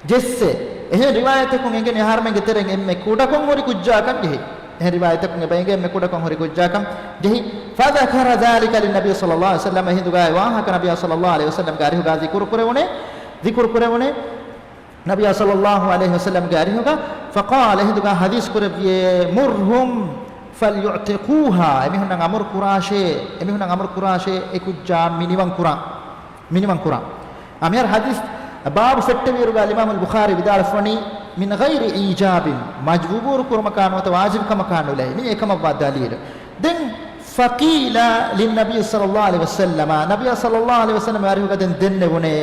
ޖެއްސޭ. އެހެން ރިވާޔަތަކުން އެނގެނީ އަހަރުމެންގެ ތެރެއިން އެންމެ ކުޑަކޮށް ހުރި ކުއްޖާކަން ޖެހި. އެހެން ރިވާޔަތަކުން އެބަ އެނގޭ އެންމެ ކުޑަކޮށް ހުރި ކުއްޖާކަން ޖެހި. فذكر ذلك للنبي صلى الله عليه وسلم، އެހިނދުގައި ވާހަކަ ނަބިއްޔާ ޞައްލައްލާހު ޢަލައިހި ވަސައްލަމްގެ އަރިހުގަ ޛިކުރު ކުރެވުނޭ، ޛިކުރު ކުރެވުނޭ. ނަބިއްޔާ ޞައްލައްލާހު ޢަލައިހި ވަސައްލަމްގެ އަރިހުގަ، فقال، އެހިނދުގަ ޙަދީޘް ކުރެއްވިއޭ، مرهم فليعتقوها، އެމީހުންނަށް އަމުރު ކުރާށޭ، އެމީހުންނަށް އަމުރު ކުރާށޭ، އެ ކުއްޖާ މިނިވަން ކުރާ، މިނިވަން ކުރާ. އާ، މިހާރު ޙަދީޘް ބާބު ފެއްޓެވިއިރުގަ އަލްއިމާމު އަލްބުޚާރީ ވިދާޅުވަނީ، من غير إيجاب، މަޖްބޫރު ކުރުމަކާ ނުވަތަ ވާޖިބު ކަމަކާ ނުލައި، މި އެކަމަށްވާ ދަލީލު. ދެން، فقيل للنبي صلى الله عليه وسلم، ނަބިއްޔާ ޞައްލައްލާހު ޢަލައިހި ވަސައްލަމަ އަރިހުގަ ދެން ދެންނެވުނޭ،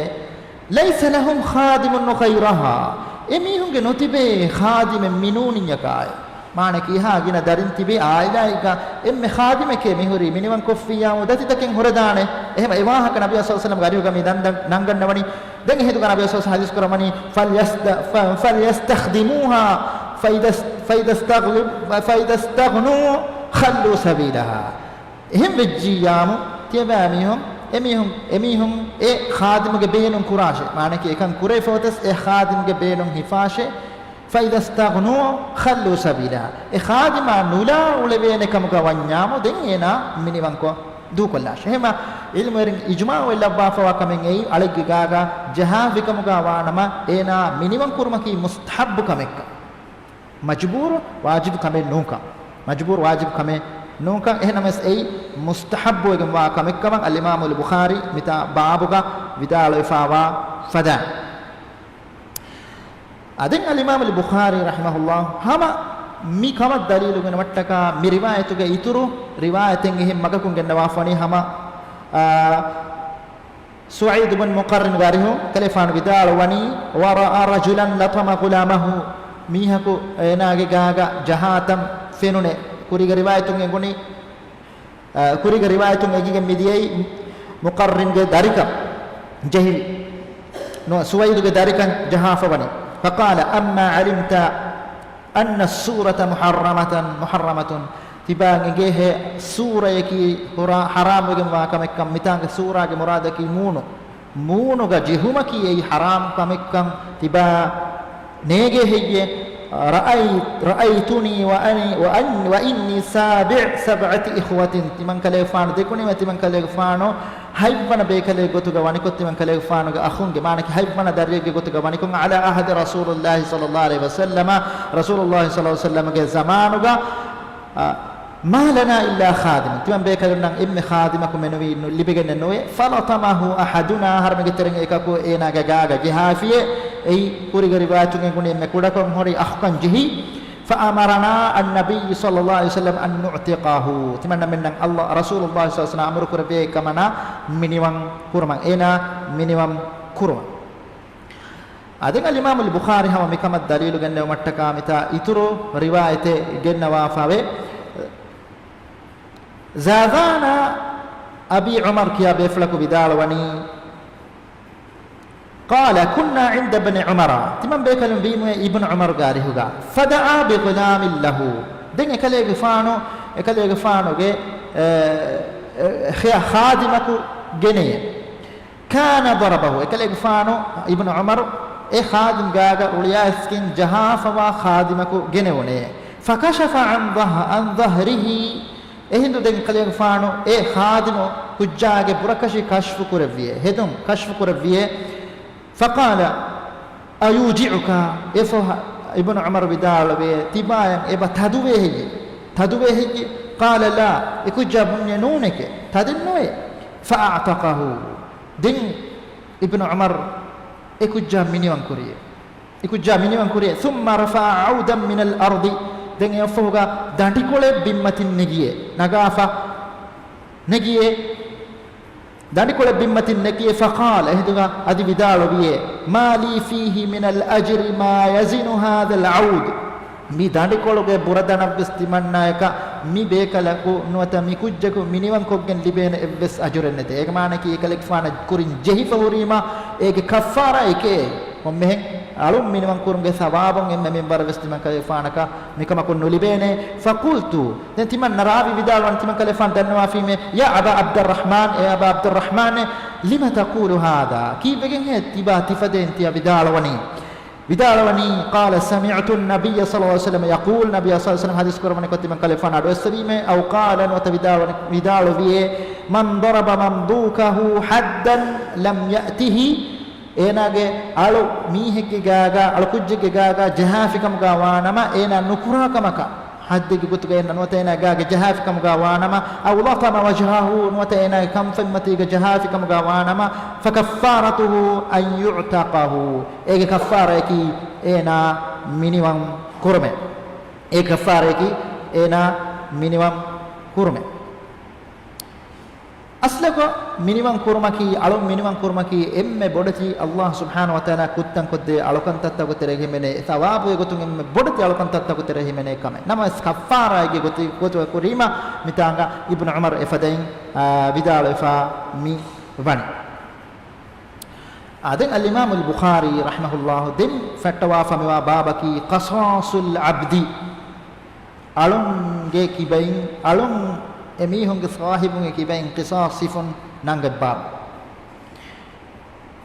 ليس لهم خادم غيرها، އެމީހުންގެ ނުތިބޭ ޚާދިމެއް މިނޫނިއްޔަކާއި. މާނައަކީ އެހާ ގިނަ ދަރިން ތިބޭ އާއިލާއެއްގަ އެންމެ ޚާދިމެކޭ މިހުރީ މިނިވަންކޮށްފިއްޔާމު ދަތިތަކެއް ހުރެދާނެ. އެހެމަ އެ ވާހަކަ ނަބިއްޔާ ޞައްލަﷲު ޢަލައިހި ވަސައްލަމްގެ އަރިހުގަ މި ދަން-، ދަން-، ނަންގަންނަވަނީ. ދެން އެހިނދުގަ ނަބިއްޔާ ޞައްލަﷲު ޢަލައިހި ވަސައްލަމް ޙަދީޘް ކުރައްވަނީ، فليست-، ف-، فليستخدموها فإذا است-، فإذا استغل-، فإذا استغنوا خلوا سبيلها. އެހެން ވެއްޖިއްޔާމު، ތިޔަބައިމީހުން، އެމީހުން، އެމީހުން އެ ޚާދިމުގެ ބޭނުން ކުރާށޭ. މާނައަކީ އެކަން ކުރެވިފަ އޮތަސް އެ ޚާދިމުގެ ބޭނުން ހިފާށޭ. فإذا استغنوا خلوا سبيلها. އެ ޚާދިމާ ނުލާ އުޅެވޭނެ ކަމުގަ ވަންޏާމު، ދެން އޭނާ މިނިވަންކޮށް ދޫކޮށްލާށޭ. އެހެމަ ޢިލްމުވެރިން އިޖުމާޢުވެ ލައްވާފަވާ ކަމެއް އެއީ، އަޅެއްގެ ގާގަ ޖަހާފި ކަމުގަ ވާނަމަ، އޭނާ މިނިވަން ކުރުމަކީ މުސްތަޙައްބު ކަމެއްކަން. މަޖުބޫރު ވާޖިބު ކަމެއް ނޫންކަން. މަޖުބޫރު ވާޖިބު ކަމެއް ނޫންކަން. އެހެނަމަސް އެއީ މުސްތަޙައްބުވެގެންވާ ކަމެއްކަމަށް އަލްއިމާމުލް ބުޚާރީ މިތާ ބާބުގަ ވިދާޅުވެފަވާ ފަދަ. އަދި އަލްއިމާމުލް ބުޚާރީ ރަޙިމަހުﷲ ހަމަ މި ކަމަށް ދަލީލު ގެނަވައްޓަކާ މި ރިވާޔަތުގެ އިތުރު ރިވާޔަތެއް އެހެން މަގަކުން ގެންނަވާފަވަނީ ހަމަ، އާ، ސުޢައިދު ބިން މުޤައްރިންގެ އަރިހުން ކަލޭފާނު ވިދާޅުވަނީ، ورأى رجلا لطم غلامه، މީހަކު އޭނާގެ ގާގަ ޖަހާތަން ފެނުނެ. ކުރީގެ ރިވާޔަތުން އެނގުނީ، އަ، ކުރީގެ ރިވާޔަތުން އެނގިގެން މިދިޔައީ މުޤައްރިންގެ ދަރިކަން ޖެހި، ނު، ސުޢައިދުގެ ދަރިކަން ޖަހާފަވަނީ. فقال، أما علمت أن الصورة محرمة، محرمة. ތިބާ އެނގޭހޭ ސޫރަޔަކީ ހުރާ ޙަރާމްވެގެންވާ ކަމެއްކަން. މިތާނގެ ސޫރާގެ މުރާދަކީ މޫނު. މޫނުގަ ޖެހުމަކީ އެއީ ޙަރާމް ކަމެއްކަން ތިބާ ނޭގޭ ހެއްޔޭ؟ رأيت، رأيتني وأني، وأن، وإني سابع سبعة إخوة. ތިމަންކަލޭގެފާނު ދެކުނީމަ ތިމަންކަލޭގެފާނު ހަތްވަނަ ބޭކަލެއްގެ ގޮތުގަ ވަނިކޮށް، ތިމަންކަލޭގެފާނުގެ އަޚުންގެ، މާނައަކީ ހަތްވަނަ ދަރިއެއްގެ ގޮތުގަ ވަނިކޮށް، على عهد رسول الله صلى الله عليه وسلم، ރަސޫލުﷲ ޞައްލަﷲު ޢަލައިހި ވަސައްލަމަގެ ޒަމާނުގަ، އަ، ما لنا إلا خادم، ތިމަން ބޭކަލުންނަށް އެންމެ ޚާދިމަކު މެނުވީ ނު-، ލިބިގެންނެއް ނުވޭ. فلطمه أحدنا، އަހަރެމެންގެ ތެރެއިން އެކަކު އޭނާގެ ގާގަ ޖަހާފިއޭ. އެއީ ކުރީގެ ރިވާޔަތުން އެނގުނީ އެންމެ ކުޑަކޮށް ހުރި އަޚުކަން ޖެހި. فأمرنا النبي صلى الله عليه وسلم أن نعتقه. ތިމަންނަމެންނަށް ﷲ، ރަސޫލުﷲ ޞައްލަﷲު ޢަލައިހި ވަސައްލަމަ އަމުރު ކުރެއްވި އެކަމަނާ މިނިވަން ކުރުމަށް، އޭނާ މިނިވަން ކުރުމަށް. އަދި އަލްއިމާމުލް ބުޚާރީ ހަމަ މިކަމަށް ދަލީލު ގެންނެވުމަށްޓަކާ މިތާ އިތުރު ރިވާޔަތެއް ގެންނަވާފަވޭ. ޒާޒާނާ އަބީ ޢުމަރު ކިޔާ ބޭފުޅަކު ވިދާޅުވަނީ، قال، كنا عند ابن عمر، ތިމަން ބޭކަލުން ވީމުއޭ އިބްނު ޢުމަރުގެ އަރިހުގަ. فدعا بغلام له، ދެން އެކަލޭގެފާނު، އެކަލޭގެފާނުގެ، އެ، އެ، ޚާދިމަކު ގެނެޔޭ. كان ضربه، އެކަލޭގެފާނު އިބްނު ޢުމަރު އެ ޚާދިމް ގާގަ ރުޅިއައިސްގެން ޖަހާފަވާ ޚާދިމަކު ގެނެވުނޭ. فكشف عن ظه-، عن ظهره، އެހިނދު ދެން ކަލޭގެފާނު އެ ޚާދިމު ކުއްޖާގެ ބުރަކަށި ކަޝްފު ކުރެއްވިއޭ، ހެދުން ކަޝްފު ކުރެއްވިއޭ. فقال، أيوجعك؟ އެ ފަހަ އިބްނު ޢުމަރު ވިދާޅުވޭ، ތިބާޔަށް އެބަ ތަދުވޭ ހެއްޔޭ؟ ތަދުވޭ ހެއްޔޭ؟ قال لا، އެ ކުއްޖާ ބުންޏޭ ނޫނެކޭ، ތަދެއް ނުވޭ. فأعتقه، ދެން އިބްނު ޢުމަރު އެ ކުއްޖާ މިނިވަން ކުރިއޭ. އެ ކުއްޖާ މިނިވަން ކުރިއޭ. ثم رفع عودا من الأرض، ދެން އެއަށްފަހުގަ ދަނޑިކޮޅެއް ބިންމަތިން ނެގިއޭ. ނަގާފަ ނެގިއޭ. ދަނޑިކޮޅެއް ބިންމަތިން ނެގިއޭ. فقال، އެހިނދުގަ އަދި ވިދާޅުވިއޭ، ما لي فيه من الأجر ما يزن هذا العود. މި ދަނޑިކޮޅުގެ ބުރަ ދަނަށްވެސް ތިމަންނާޔަކަށް މި ބޭކަލަކު ނުވަތަ މި ކުއްޖަކު މިނިވަންކޮށްގެން ލިބޭނެ އެއްވެސް އަޖުރެއް ނެތޭ. އޭގެ މާނައަކީ އެކަލޭގެފާނަށް ކުރިން ޖެހިފަ ހުރީމަ އޭގެ ކައްފާރާ އެކޭ. ކޮންމެހެން އަޅުން މިނިވަން ކުރުމުގެ ސަވާބުން އެންމެ މިންވަރަށް ވެސް ތިމަންކަލޭގެފާނަކަށް މިކަމަކުން ނުލިބޭނެ. فقلت، ދެން ތިމަން ރާވީ ވިދާޅުވަން ތިމަންކަލޭގެފާނު ދަންނަވާފީމޭ، يا أبا عبد الرحمن، އޭ އަބާ ޢަބްދުއްރަޙްމާން، لم تقول هذا؟ ކީއްވެގެންހޭ ތިބާ ތިފަދައިން ތިޔަ ވިދާޅުވަނީ؟ ވިދާޅުވަނީ، قال سمعت النبي صلى الله عليه وسلم يقول، ނަބިއްޔާ ޞައްލަﷲު ޢަލައިހި ވަސައްލަމަ ހަދީސް ކުރައްވަނީ ކޮށް ތިމަންކަލޭގެފާނު އަޑުއެއްސެވީމޭ، أو قال، ނުވަތަ ވިދާޅުވަނީ، ވިދާޅުވިއޭ، من ضرب مملوكه حدا لم يأته، އޭނާގެ އަޅު މީހެއްގެ ގާގަ، އަޅު ކުއްޖެއްގެ ގާގަ ޖަހާފިކަމުގަ ވާނަމަ، އޭނާ ނުކުރާ ކަމަކަށް، ޙައްދެއްގެ ގޮތުގަ އޭނާ ނުވަތަ އޭނާ ގާގަ ޖަހާފިކަމުގަ ވާނަމަ، أو لطم وجهه، ނުވަތަ އޭނާގެ ކަންފަތްމަތީގަ ޖަހާފިކަމުގަ ވާނަމަ، فكفارته أن يعتقه، އޭގެ ކައްފާރައަކީ އޭނާ މިނިވަން ކުރުމޭ. އޭގެ ކައްފާރައަކީ އޭނާ މިނިވަން ކުރުމޭ. އަސްލުގަ މިނިވަން ކުރުމަކީ، އަޅުން މިނިވަން ކުރުމަކީ އެންމެ ބޮޑެތި ﷲ ސުބްޙާނަހޫ ވަތަޢާލާ ކުށްތައް ކޮށްދޭ އަޅުކަންތައްތަކުގެ ތެރޭގަ ހިމެނޭ ސަވާބުގެ ގޮތުން އެންމެ ބޮޑެތި އަޅުކަންތައްތަކުގެ ތެރޭ ހިމެނޭ ކަމެއް. ނަމަވެސް ކައްފާރާއެއްގެ ގޮތު، ގޮތުގަ ކުރީމަ މިތާނގަ އިބްނު ޢުމަރު އެފަދައިން، އާ، ވިދާޅުވެފަ މި ވަނީ. އާ، ދެން އަލްއިމާމު އަލްބުޚާރީ ރަޙިމަހުﷲ ދެން ފައްޓަވާފަ މިވާ ބާބަކީ ޤަޞާޞުލް ޢަބްދި. އަޅުންގެ ކިބައިން، އަޅުން އެމީހުންގެ ޞާޙިބުންގެ ކިބައިން ޤިޞާޞް ހިފުން ނަންގަތް ބާބު.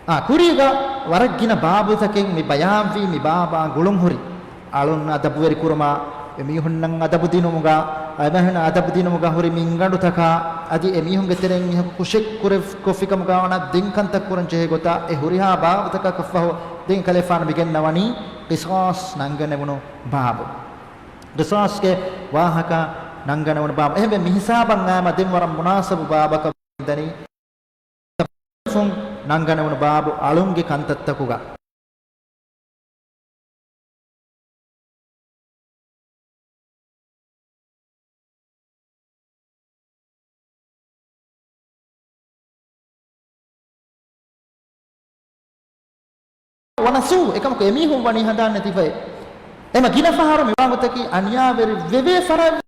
އާ، ކުރީގަ ވަރަށް ގިނަ ބާބުތަކެއް މި ބަޔާންވީ މި ބާބާ ގުޅުން ހުރި. އަޅުން އަދަބުވެރި ކުރުމާ، އެމީހުންނަށް އަދަބު ދިނުމުގަ، އެމީހުންނަށް އަދަބު ދިނުމުގަ ހުރި މި އިނގަނޑުތަކާ، އަދި އެމީހުންގެ ތެރެއިން މީހަކު ކުށެއް ކުރެ، ކޮށްފިކަމުގަ ވަނަ ދެން ކަންތައް ކުރަން ޖެހޭ ގޮތާ، އެ ހުރިހާ ބާބުތަކަކަށްފަހު ދެން ކަލޭފާނު މިގެންނަވަނީ ޤިޞާޞް ނަންގަނެވުނު ބާބު. ޤިޞާޞްގެ ވާހަކަ ނަންގަނެވުނު ބާބު. އެހެންވެ، މި ހިސާބަށް އައިމަ ދެން ވަރަށް މުނާސަބު ބާބަކަށް ދަނީ. ނަންގަނެވުނު ބާބު އަޅުންގެ ކަންތައްތަކުގަ. ވަނަސޫ، އެކަމަކު އެމީހުން ވަނީ ހަނދާން ނެތިފައި. އެމަ ގިނަ ފަހަރު މިވާގޮތަކީ އަނިޔާވެރި ވެވޭ ފަރާތް.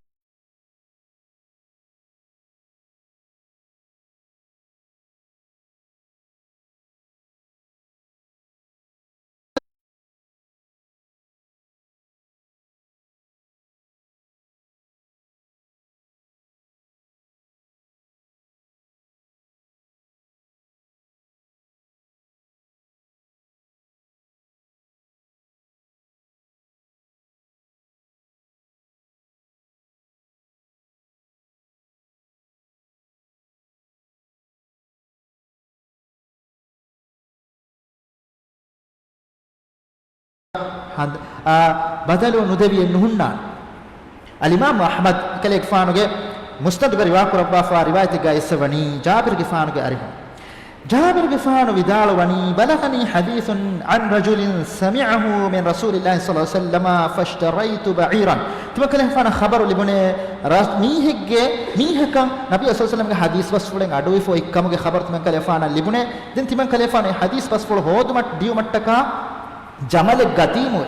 ހަނދ-، އާ، ބަދަލު ނުދެވިއެއް ނުހުންނާނެ. އަލްއިމާމު އަޙްމަދު ކަލޭގެފާނުގެ މުސްނަދުގަ ރިވާކުރައްވާފާ ރިވާޔަތެއްގައި އެއްސެވަނީ ޖާބިރުގެފާނުގެ އަރިހުން. ޖާބިރުގެފާނު ވިދާޅުވަނީ، بلغني حديث عن رجل سمعه من رسول الله صلى الله عليه وسلم فاشتريت بعيرا. ތިމަންކަލޭގެފާނަށް ޚަބަރު ލިބުނޭ، ރަސް-، މީހެއްގެ، މީހަކަށް ނަބީ ޞައްލަﷲު ޢަލައިހި ވަސައްލަމްގެ ޙަދީޘް ބަސްފުޅެއް އަޑުއިފަ އޮތް ކަމުގެ ޚަބަރު ތިމަންކަލޭގެފާނަށް ލިބުނޭ. ދެން ތިމަންކަލޭގެފާނު އެ ޙަދީޘް ބަސްފުޅު ހޯދުމަށް ދިޔުމަށްޓަކާ ޖަމަލެއް ގަތީމުވެ،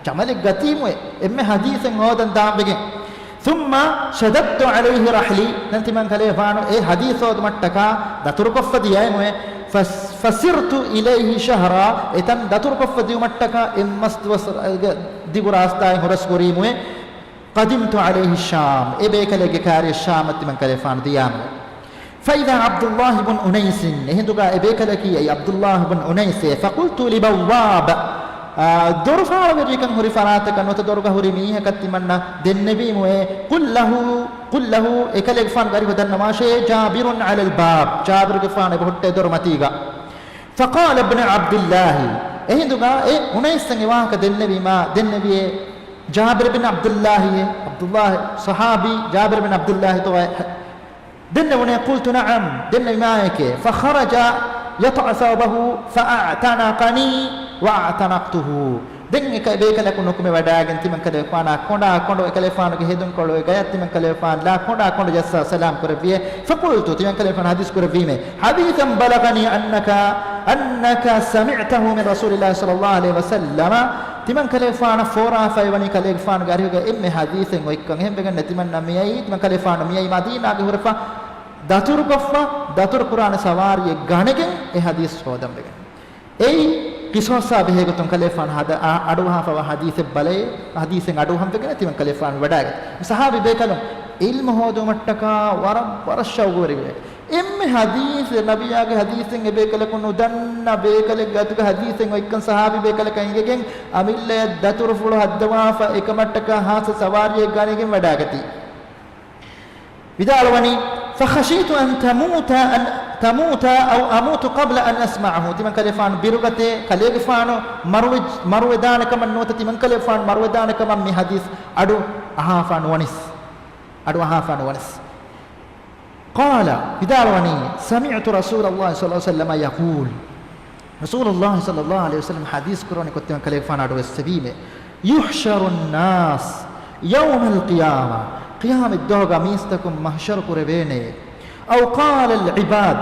ޖަމަލެއް ގަތީމުވެ، އެންމެ ޙަދީޘެއް ހޯދަން ދާންވެގެން. ثم شددت عليه رحلي، ދެން ތިމަންކަލޭގެފާނު އެ ޙަދީޘް ހޯދުމަށްޓަކާ ދަތުރުކޮށްފަ ދިޔައިމުވެ. فس-، فسرت إليه شهرا، އެތަން ދަތުރުކޮށްފަ ދިޔުމަށްޓަކާ އެއްމަސް ދުވަސް ދިގު ރާސްތާއެއް ހުރަސް ކުރީމުވެ. قدمت عليه الشام، އެ ބޭކަލެއްގެ ކާރިއަށް ޝާމަށް ތިމަންކަލޭގެފާނު ދިޔާމުވެ. فإذا عبد الله بن أنيس، އެހިނދުގަ އެ ބޭކަލަކީ އެއީ ޢަބްދުﷲ ބިން އުނައިސޭ. فقلت للبواب، އާ، ދޮރުފާޅުވެރިކަން ހުރި ފަރާތަކަށް ނުވަތަ ދޮރުގަ ހުރި މީހަކަށް ތިމަންނަ ދެންނެވީމުވެ. قل له، قل له، އެކަލޭގެފާނުގެ އަރިހު ދަންނަވާށޭ، جابر على الباب، ޖާބިރުގެފާނު އެބަހުއްޓޭ ދޮރުމަތީގަ. فقال ابن عبد الله، އެހިނދުގަ އެ އުނައިސްއަށް އެ ވާހަކަ ދެންނެވީމާ، ދެންނެވިއޭ، جابر بن عبد الله، ޢަބްދުﷲ، ޞަޙާބީ جابر بن عبد الله ތޯއޭ؟ ދެންނެވުނޭ، قلت نعم، ދެންނެވިމާއެކޭ. فخرج يطأ ثوبه فأعتنقني وأعتنقته. ދެން އެ ބޭކަލަކު ނުކުމެވަޑައިގެން ތިމަންކަލޭގެފާނާ ކޮނޑާ ކޮނޑު، އެކަލޭގެފާނުގެ ހެދުންކޮޅުގެ ގަޔަށް ތިމަންކަލޭގެފާނު ލާ ކޮނޑާ ކޮނޑު ޖައްސާ ސަލާމް ކުރެއްވިއޭ. فقلت، ތިމަންކަލޭގެފާނު ޙަދީޘް ކުރެއްވީމޭ، حديثا بلغني أنك، أنك سمعته من رسول الله صلى الله عليه وسلم، ތިމަންކަލޭގެފާނަށް ފޯރާފައިވަނީ ކަލޭގެފާނުގެ އަރިހުގަ އެންމެ ޙަދީޘެއް އޮތްކަން. އެހެންވެގެން ތިމަންނަ މިއައީ، ތިމަންކަލޭގެފާނު މިއައީ މަދީނާގެ ހުރެފަ ދަތުރުކޮށްފަ، ދަތުރު ކުރާނެ ސަވާރީއެއް ގަނެގެން އެ ޙަދީޘް ހޯދަންވެގެން. އެއީ ޤިޞާޞާ ބެހޭގޮތުން ކަލޭގެފާނު ހަދާ، އަ، އަޑުއަހާފަވާ ޙަދީޘެއް ބަލައޭ، ޙަދީޘެއް އަޑުއަހަންވެގެން ތިމަންކަލޭގެފާނު ވަޑައިގަތީ. ސަޙާބީ ބޭކަލުން ޢިލްމު ހޯދުމަށްޓަކާ ވަރަށް، ވަރަށް ޝައުގުވެރިވޭ. އެންމެ ޙަދީޘެއް، ނަބިއްޔާގެ ޙަދީޘެއް އެބޭކަލަކު ނުދަންނަ ބޭކަލެއްގެ އަތުގަ ޙަދީޘެއް އޮތްކަން ސަޙާބީ ބޭކަލަކަށް އެނގިގެން އަމިއްލަޔަށް ދަތުރުފުޅު ހައްދަވާފަ އެކަމަށްޓަކާ ޚާއްޞަ ސަވާރީއެއް ގަނެގެން ވަޑައިގަތީ. ވިދާޅުވަނީ، فخشيت أن تموت، أن تموت أو أموت قبل أن أسمعه. ތިމަންކަލޭގެފާނު ބިރުގަތޭ، ކަލޭގެފާނު މަރުވެ-، މަރުވެދާނެ ކަމަށް ނުވަތަ ތިމަންކަލޭގެފާނު މަރުވެދާނެ ކަމަށް މި ޙަދީޘް އަޑު އަހާފާ ނުވަނިސް. އަޑު އަހާފާ ނުވަނިސް. قال، ވިދާޅުވަނީ، سمعت رسول الله صلى الله عليه وسلم يقول، ރަސޫލުﷲ ޞައްލަﷲު ޢަލައިހި ވަސައްލަމަ ޙަދީޘް ކުރައްވަނީ ކޮށް ތިމަންކަލޭގެފާނު އަޑު އެއްސެވީމޭ، يحشر الناس يوم القيامة، ޤިޔާމަތްދުވަހުގަ މީސްތަކުން މަޙްޝަރު ކުރެވޭނެ، أو قال العباد،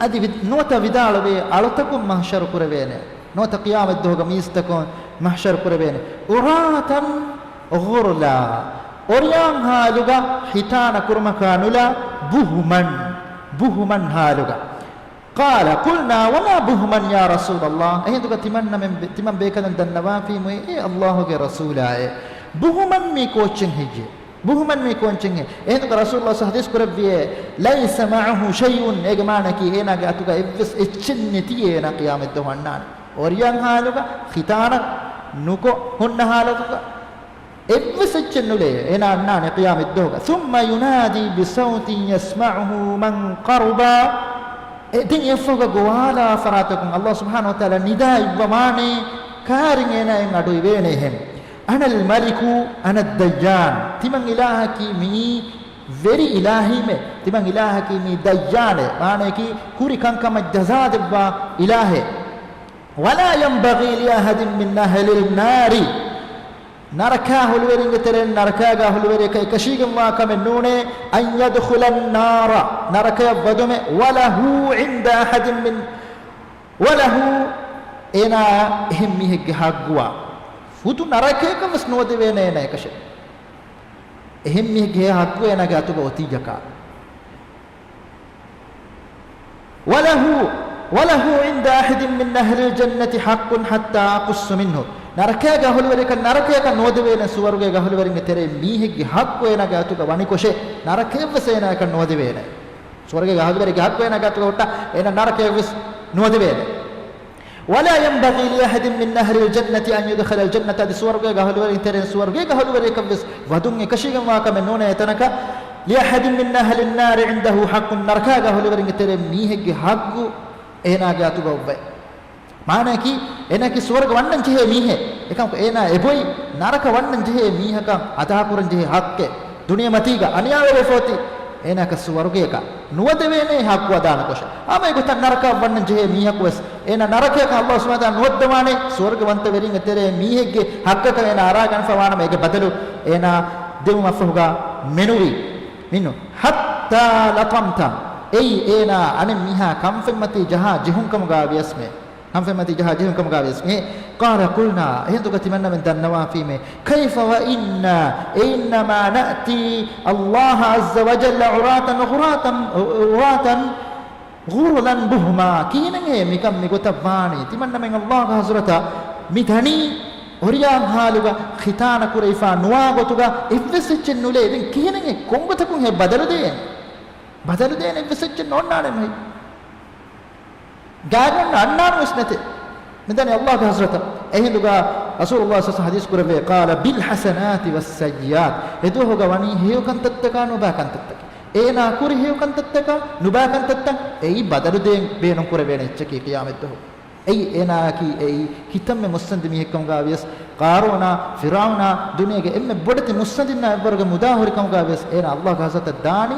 އަދި ވި-، ނުވަތަ ވިދާޅުވޭ، އަޅުތަކުން މަޙްޝަރު ކުރެވޭނެ، ނުވަތަ ޤިޔާމަތްދުވަހުގަ މީސްތަކުން މަޙްޝަރު ކުރެވޭނެ، عراة غرلا، އޮރިޔާން ޙާލުގަ، ހިތާނަ ކުރުމަކާ ނުލާ، بهما، بهما ޙާލުގަ. قال، قلنا، وما بهما يا رسول الله؟ އެހިނދުގަ ތިމަންނަމެން ބެ-، ތިމަން ބޭކަލުން ދަންނަވާފީމުއޭ، އޭ ﷲ ގެ ރަސޫލާއޭ، ބުހުމަން މީ ކޯއްޗެއް ހެއްޔޭ؟ ބުހުމަން މީ ކޯއްޗެއް ހެއްޔޭ؟ އެހިނދުގަ ރަސޫލުﷲ ޙަދީޘް ކުރެއްވިއޭ، ليس معه شيء، އޭގެ މާނައަކީ އޭނާގެ އަތުގަ އެއްވެސް އެއްޗެއް ނެތިއޭ އޭނާ ޤިޔާމަތްދުވަހު އަންނާނެ. އޮރިޔާން ޙާލުގަ، ޚިތާނަ ނުކޮށް ހުންނަ ޙާލަތުގަ، އެއްވެސް އެއްޗެއް ނުލޭ އޭނާ އަންނާނެ ޤިޔާމަތްދުވަހުގަ. ثم ينادي بصوت يسمعه من قربا. އެ، ދެން އެއަށްފަހުގަ ގޮވާލާ ފަރާތަކުން ﷲ ސުބްޙާނަހޫ ވަތަޢާލާ ނިދާ އިއްވަވާނެ، ކާރިން އޭނާއަށް އަޑު އިވޭނެހެން. أنا الملك، أنا الديان. ތިމަން އިލާހަކީ މިއީ ވެރި އިލާހީމެ. ތިމަން އިލާހަކީ މި ދައްޔާނެ، މާނައަކީ ކުރި ކަންކަމަށް ޖަޒާ ދެއްވާ އިލާހެއް. ولا ينبغي لأحد من أهل النار، ނަރަކާ ހުޅުވެރިންގެ ތެރެއިން ނަރަކާގާ ހުޅުވެރިޔަކަށް އެކަށީގެންވާ ކަމެއް ނޫނޭ، أن يدخل النار، ނަރަކަޔަށް ވަދުމެއް، وله عند أحد من، وله، އޭނާ އެހެން މީހެއްގެ ޙައްޤުވާ ފުދު ނަރަކަޔަކަށް ވެސް ނުވަދެވޭނެ އޭނާ އެކަށެއް. އެހެން މީހެއްގެ ޙައްޤު އޭނާގެ އަތުގަ އޮތިއްޔަކާ. وله، وله عند أحد من أهل الجنة حق حتى أقص منه. ނަރަކައިގާ ހުޅުވެރިޔަކަށް ނަރަކަޔަކަށް ނުވަދެވޭނެ، ސުވަރުގޭގާ ހުޅުވެރިންގެ ތެރެއިން މީހެއްގެ ޙައްޤު އޭނާގެ އަތުގަ ވަނިކޮށެ، ނަރަކަޔަށްވެސް އޭނާޔަކަށް ނުވަދެވޭނެ. ސުވަރުގޭގާ ހުޅުވެރިޔަކުގެ ޙައްޤު އޭނާގެ އަތުގަ ހުއްޓާ، އޭނާ ނަރަކަޔަށްވެސް ނުވަދެވޭނެ. ولا ينبغي لأحد من أهل الجنة أن يدخل الجنة، އަދި ސުވަރުގޭގާ ހުޅުވެރިން ތެރެއިން ސުވަރުގޭގާ ހުޅުވެރިޔަކަށްވެސް ވަދުން އެކަށީގެންވާ ކަމެއް ނޫނޭ އެތަނަކަށް. لأحد من أهل النار عنده حق، ނަރަކާގާ ހުޅުވެރިންގެ ތެރެއިން މީހެއްގެ ޙައްޤު އޭނާގެ އަތުގަ އޮއްވައި. މާނައަކީ، އޭނާއަކީ ސުވަރުގެ ވަންނަން ޖެހޭ މީހެއް. އެކަމަކު އޭނާ އެބޮތް ނަރަކަ ވަންނަން ޖެހޭ މީހަކަށް އަދާކުރަން ޖެހޭ ޙައްޤެއް. ދުނިޔެމަތީގަ އަނިޔާވެވޭފަ އޮތީ، އޭނާއަކަށް ސުވަރުގޭގަ ނުވަދެވޭނޭ ޙައްޤު އަދާނުކޮށެ. ހަމަ އެގޮތަށް ނަރަކައަށް ވަންނަން ޖެހޭ މީހަކުވެސް، އޭނާ ނަރަކަޔަކަށް ﷲ ސުބްޙާނަހޫ ވަތަޢާލާ ނުވައްދަވާނެ، ސުވަރުގެވަންތަވެރިންގެ ތެރޭ މީހެއްގެ ޙައްޤަކަށް އޭނާ އަރާގަންފަވާނަމަ، އޭގެ ބަދަލު އޭނާ ދެވުމަށްފަހުގަ މެނުވީ. މިން، حتى لطمت، އެއީ އޭނާ އަނެއް މީހާ ކަންފެންމަތީ ޖަހާ ޖެހުން ކަމުގަ ވިޔަސްމެ. ކަންފެންމަތީ ޖަހާ ޖެހުން ކަމުގަ ވިޔަސްމެ. قال، قلنا، އެހިނދުގަ ތިމަންނަމެން ދަންނަވާފީމެ، كيف وإنا، إنما نأتي الله عز وجل عراة، عراة، عراة غرلا بهما. ކިހިނެއްހޭ މިކަން މިގޮތަށް ވާނީ؟ ތިމަންނަމެން ﷲ ގެ ޙަޟްރަތަށް މި ދަނީ އޮރިޔާން ޙާލުގަ، ޚިތާނަ ކުރެވިފާ ނުވާ ގޮތުގަ އެއްވެސް އެއްޗެއް ނުލޭ. ދެން ކިހިނެއްހޭ ކޮންގޮތަކުންހޭ ބަދަލު ދޭން؟ ބަދަލު ދޭން އެއްވެސް އެއްޗެއް ނޯންނާނެ ނުހި. ގާތްގަނޑަށް އަންނާނުވެސް ނެތޭ. މިދަނީ ﷲ ގެ ޙަޟްރަތަށް. އެހިނދުގަ ރަސޫލުﷲ ޞައްލަﷲ ޢަލައިހި ވަސައްލަމަ ޙަދީޘް ކުރެއްވޭ، قال بالحسنات والسيئات. އެދުވަހުގަ ވަނީ ހެޔޮ ކަންތައްތަކާ ނުބާ ކަންތައްތަކެއް. އޭނާ ކުރި ހެޔޮ ކަންތައްތަކާ ނުބާ ކަންތައްތައް އެއީ ބަދަލު ދޭން ބޭނުން ކުރެވޭނެ އެއްޗަކީ ޤިޔާމަތްދުވަހު. އެއީ އޭނާއަކީ އެއީ ކިތަންމެ މުއްސަނދި މީހެއްކަމުގަ ވިޔަސް، ޤާރޫނާ، ފިރްޢައުނާ، ދުނިޔޭގެ އެންމެ ބޮޑެތި މުއްސަނދިންނާ އެއްވަރުގެ މުދާ ހުރި ކަމުގަ ވިޔަސް، އޭނާ ﷲ ގެ ޙަޟްރަތަށް ދާނީ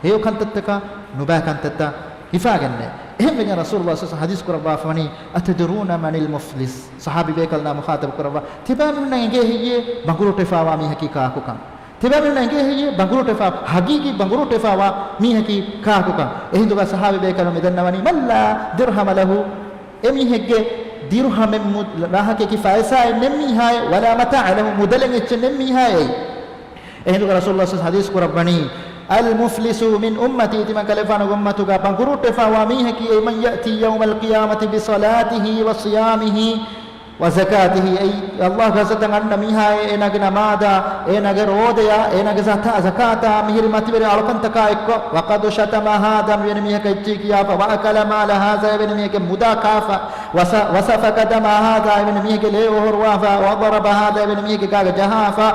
ހެޔޮ ކަންތައްތަކާ ނުބާ ކަންތައްތައް ހިފާގެންނޭ. އެހެންވެގެން ރަސޫލުﷲ ޞައްލަﷲ ޢަލައިހި ވަސައްލަމަ ޙަދީޘް ކުރައްވާފަ ވަނީ، أتدرون من المفلس؟ ޞަޙާބީ ބޭކަލުންނާ މުޚާޠަބު ކުރައްވާ، ތިބާމީހުންނަށް އެނގޭ ހެއްޔޭ ބަނގުރޫޓުވެފާވާ މީހަކީ ކާކުކަން؟ ތިބާމީހުންނަށް އެނގޭ ހެއްޔޭ ބަނގުރޫޓުވެފާ، ހަގީގީ ބަނގުރޫޓުވެފާވާ މީހަކީ ކާކުކަން؟ އެހިނދުގަ ޞަޙާބީ ބޭކަލުން މި ދަންނަވަނީ، من لا درهم له، އެމީހެއްގެ ދިރުހަމެއް މު-، ނަހަކެކި ފައިސާއެއް ނެތް މީހާއޭ، ولا متاع له، މުދަލެއް އެއްޗެއް ނެތް މީހާއޭ. އެހިނދުގަ ރަސޫލުﷲ ޙަދީޘް ކުރައްވަނީ، المفلس من أمتي، ތިމަން ކަލޭފާނުގެ އުއްމަތުގަ ބަނގުރޫޓުވެފާވާ މީހަކީ، من يأتي يوم القيامة بصلاته وصيامه وزكاته، އެއީ ﷲ ގެ ޙަޟްރަތަށް އަންނަ މީހާއޭ، އޭނާގެ ނަމާދާ، އޭނާގެ ރޯދަޔާ، އޭނާގެ ޒަތާ-، ޒަކާތާ، މިހިރި މަތިވެރި އަޅުކަންތަކާ އެއްކޮށް، وقد شتم هذا، މިވެނި މީހަކަށް އެއްޗެހި ކިޔާފަ، وأكل مال هذا، އެވެނި މީހެއްގެ މުދާ ކާފަ، وس-، وسفك دم هذا، އެވެނި މީހެއްގެ ލޭ އޮހޮރުވާފަ، وضرب هذا، އެވެނި މީހެއްގެ ގާގަ ޖަހާފަ،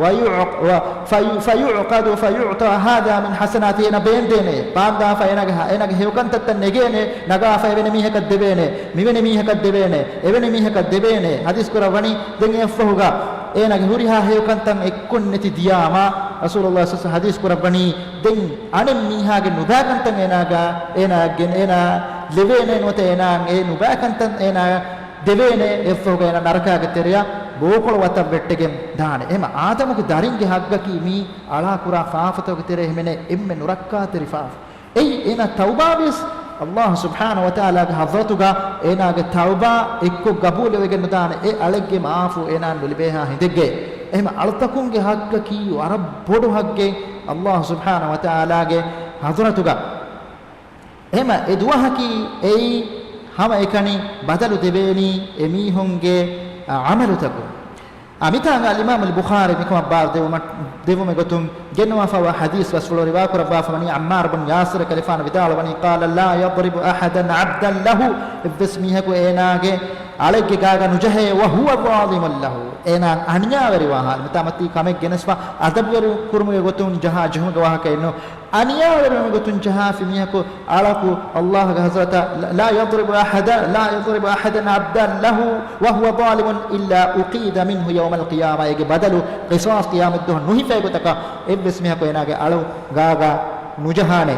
ويع-، و-، في-، فيعقد فيعطى هذا من حسناته، އޭނަ ބޭންދޭނެ، ބާންދާފަ އޭނާގެ ހ-، އޭނާގެ ހެޔޮކަންތައްތައް ނެގޭނެ، ނަގާފަ އެވެނި މީހަކަށް ދެވޭނެ، މިވެނި މީހަކަށް ދެވޭނެ، އެވެނި މީހަކަށް ދެވޭނެ. ޙަދީޘް ކުރައްވަނީ، ދެން އެއަށްފަހުގަ އޭނާގެ ހުރިހާ ހެޔޮކަންތައް އެއްކޮށް ނެތި ދިޔާމާ، ރަސޫލުﷲ ޞައްލަﷲ ޢަލައިހި ވަސައްލަމަ ޙަދީޘް ކުރައްވަނީ، ދެން އަނެއް މީހާގެ ނުބާ ކަންތައް އޭނާގަ، އޭނާ ގެން، އޭނާ ލެވޭނެ ނުވަތަ އޭނާ އެ ނުބާ ކަންތައް އޭނާ ދެވޭނެ، އެއަށްފަހުގަ އޭނާ ނަރަކާގެ ތެރެޔަށް ބޯކޮޅު ވަތަށް ވެއްޓެގެން ދާނެ. އެހެމަ އާދަމުގެ ދަރިންގެ ޙައްޤަކީ މީ އަޅާކުރާ ފާފަތަކުގެ ތެރޭ ހިމެނޭ އެންމެ ނުރައްކާތެރި ފާފަ. އެއީ އޭނާ ތައުބާވިޔަސް އައްލާހު ސުބްޙާނަހު ވަތަޢާލާގެ ޙަޟްރަތުގަ އޭނާގެ ތައުބާ އެއްކޮށް ގަބޫލުވެގެން ނުދާނެ އެ އަޅެއްގެ މަޢާފު އޭނާއަށް ނުލިބޭހާ ހިނދެއްގައި. އެހެން އަޅުތަކުންގެ ޙައްޤަކީ ވަރަށް ބޮޑު ޙައްޤެއް އައްލާހު ސުބްޙާނަހު ވަތަޢާލާގެ ޙަޟްރަތުގަ. އެހެމަ އެ ދުވަހަކީ އެއީ ހަމައެކަނި ބަދަލު ދެވޭނީ އެމީހުންގެ، އަ، ޢަމަލުތަކުން. އަ، މިތާނގަ އަލްއިމާމު އަލްބުޚާރީ މިކަމަށް ބާރު ދެވުމަށް، ދެވުމެއް ގޮތުން ގެންނަވާފައިވާ ޙަދީޘް ބަސްފުޅު ރިވާކުރައްވާފަ ވަނީ ޢައްމާރު ބުން ޔާސިރަށް ކަލޭފާނު ވިދާޅުވަނީ، قال لا يضرب أحدا عبدا له، އެއްވެސް މީހަކު އޭނާގެ އަޅެއްގެ ގާގަ ނުޖަހޭ، وهو ظالم له، އޭނާ އަނިޔާވެރިވާ ޙާލު. މިތާ މަތީ ކަމެއް ގެނެސްފަ އަދަބުވެރި ކުރުމުގެ ގޮތުން ޖަހާ ޖެހުމުގެ ވާހަކައެއް ނޫން. އަނިޔާވެރިވުމުގެ ގޮތުން ޖަހާފި މީހަކު އަޅަކު އައްލާހުގެ ޙަޟްރަތަށް لا يضرب أحدا، لا يضرب أحدا عبدا له وهو ظالم إلا أقيد منه يوم القيامة، އޭގެ ބަދަލު ޤިޞާޞް ޤިޔާމަތްދުވަހު ނުހިފޭ ގޮތަކަށް އެއްވެސް މީހަކު އޭނާގެ އަޅު ގާގަ ނުޖަހާނެ.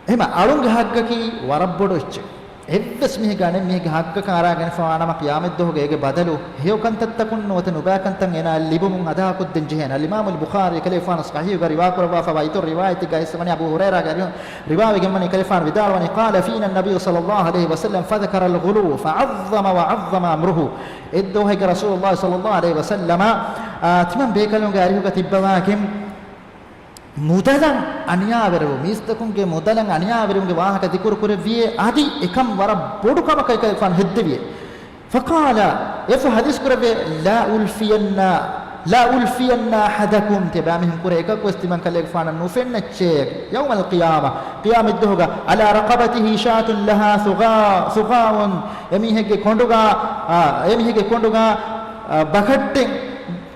އެހެމަ އަޅުންގެ ޙައްޤަކީ ވަރަށް ބޮޑު އެއްޗެއް. އެއްވެސް މީހެއްގެ އަނެއް މީހެއްގެ ޙައްޤަކަށް އަރާގެނެފަވާނަމަ ޤިޔާމަތްދުވަހުގެ އޭގެ ބަދަލު ހެޔޮކަންތައްތަކުން ނުވަތަ ނުބައިކަންތައް އޭނާއަށް ލިބުމުން އަދާކޮށްދޭން ޖެހޭނެ. އަލްއިމާމު އަލްބުޚާރީ ކަލޭފާނު ޞަޙީޙުގަ ރިވާކުރައްވާފައިވާ އިތުރު ރިވާޔަތެއްގައި ވަނީ އަބޫ ހުރައިރާގެ އަރިހުން ރިވާވެގެން ވަނީ ކަލޭފާނު ވިދާޅުވަނީ، قال فينا النبي صلى الله عليه وسلم فذكر الغلو فعظم وعظم أمره. އެއްދުވަހެއްގެ ރަސޫލުﷲ ޞައްލަﷲު ޢަލައިހި ވަސައްލަމަ، އާ، ތިމަން ބޭކަލުންގެ އަރިހުގަ ތިއްބަވާގެން މުދަލަށް އަނިޔާވެރިވުން، މީސްތަކުންގެ މުދަލަށް އަނިޔާވެރިވުމުގެ ވާހަކަ ޛިކުރު ކުރެއްވިއޭ، އަދި އެކަން ވަރަށް ބޮޑު ކަމަކަށް ކަލޭފާނު ހެއްދެވިއޭ. فقال، އެފަ ޙަދީޘް ކުރެއްވިއޭ، لا ألفين، لا ألفين أحدكم، ތިޔަބައިމީހުން ކުރެ އެކަކުވެސް ތިމަން ކަލޭގެފާނަށް ނުފެންނައްޗޭ، يوم القيامة، ޤިޔާމަތްދުވަހުގަ، على رقبته شاة لها ثغا-، ثغاء، އެމީހެއްގެ ކޮނޑުގަ، އާ، އެމީހެއްގެ ކޮނޑުގަ، އާ، ބަކައްޓެއް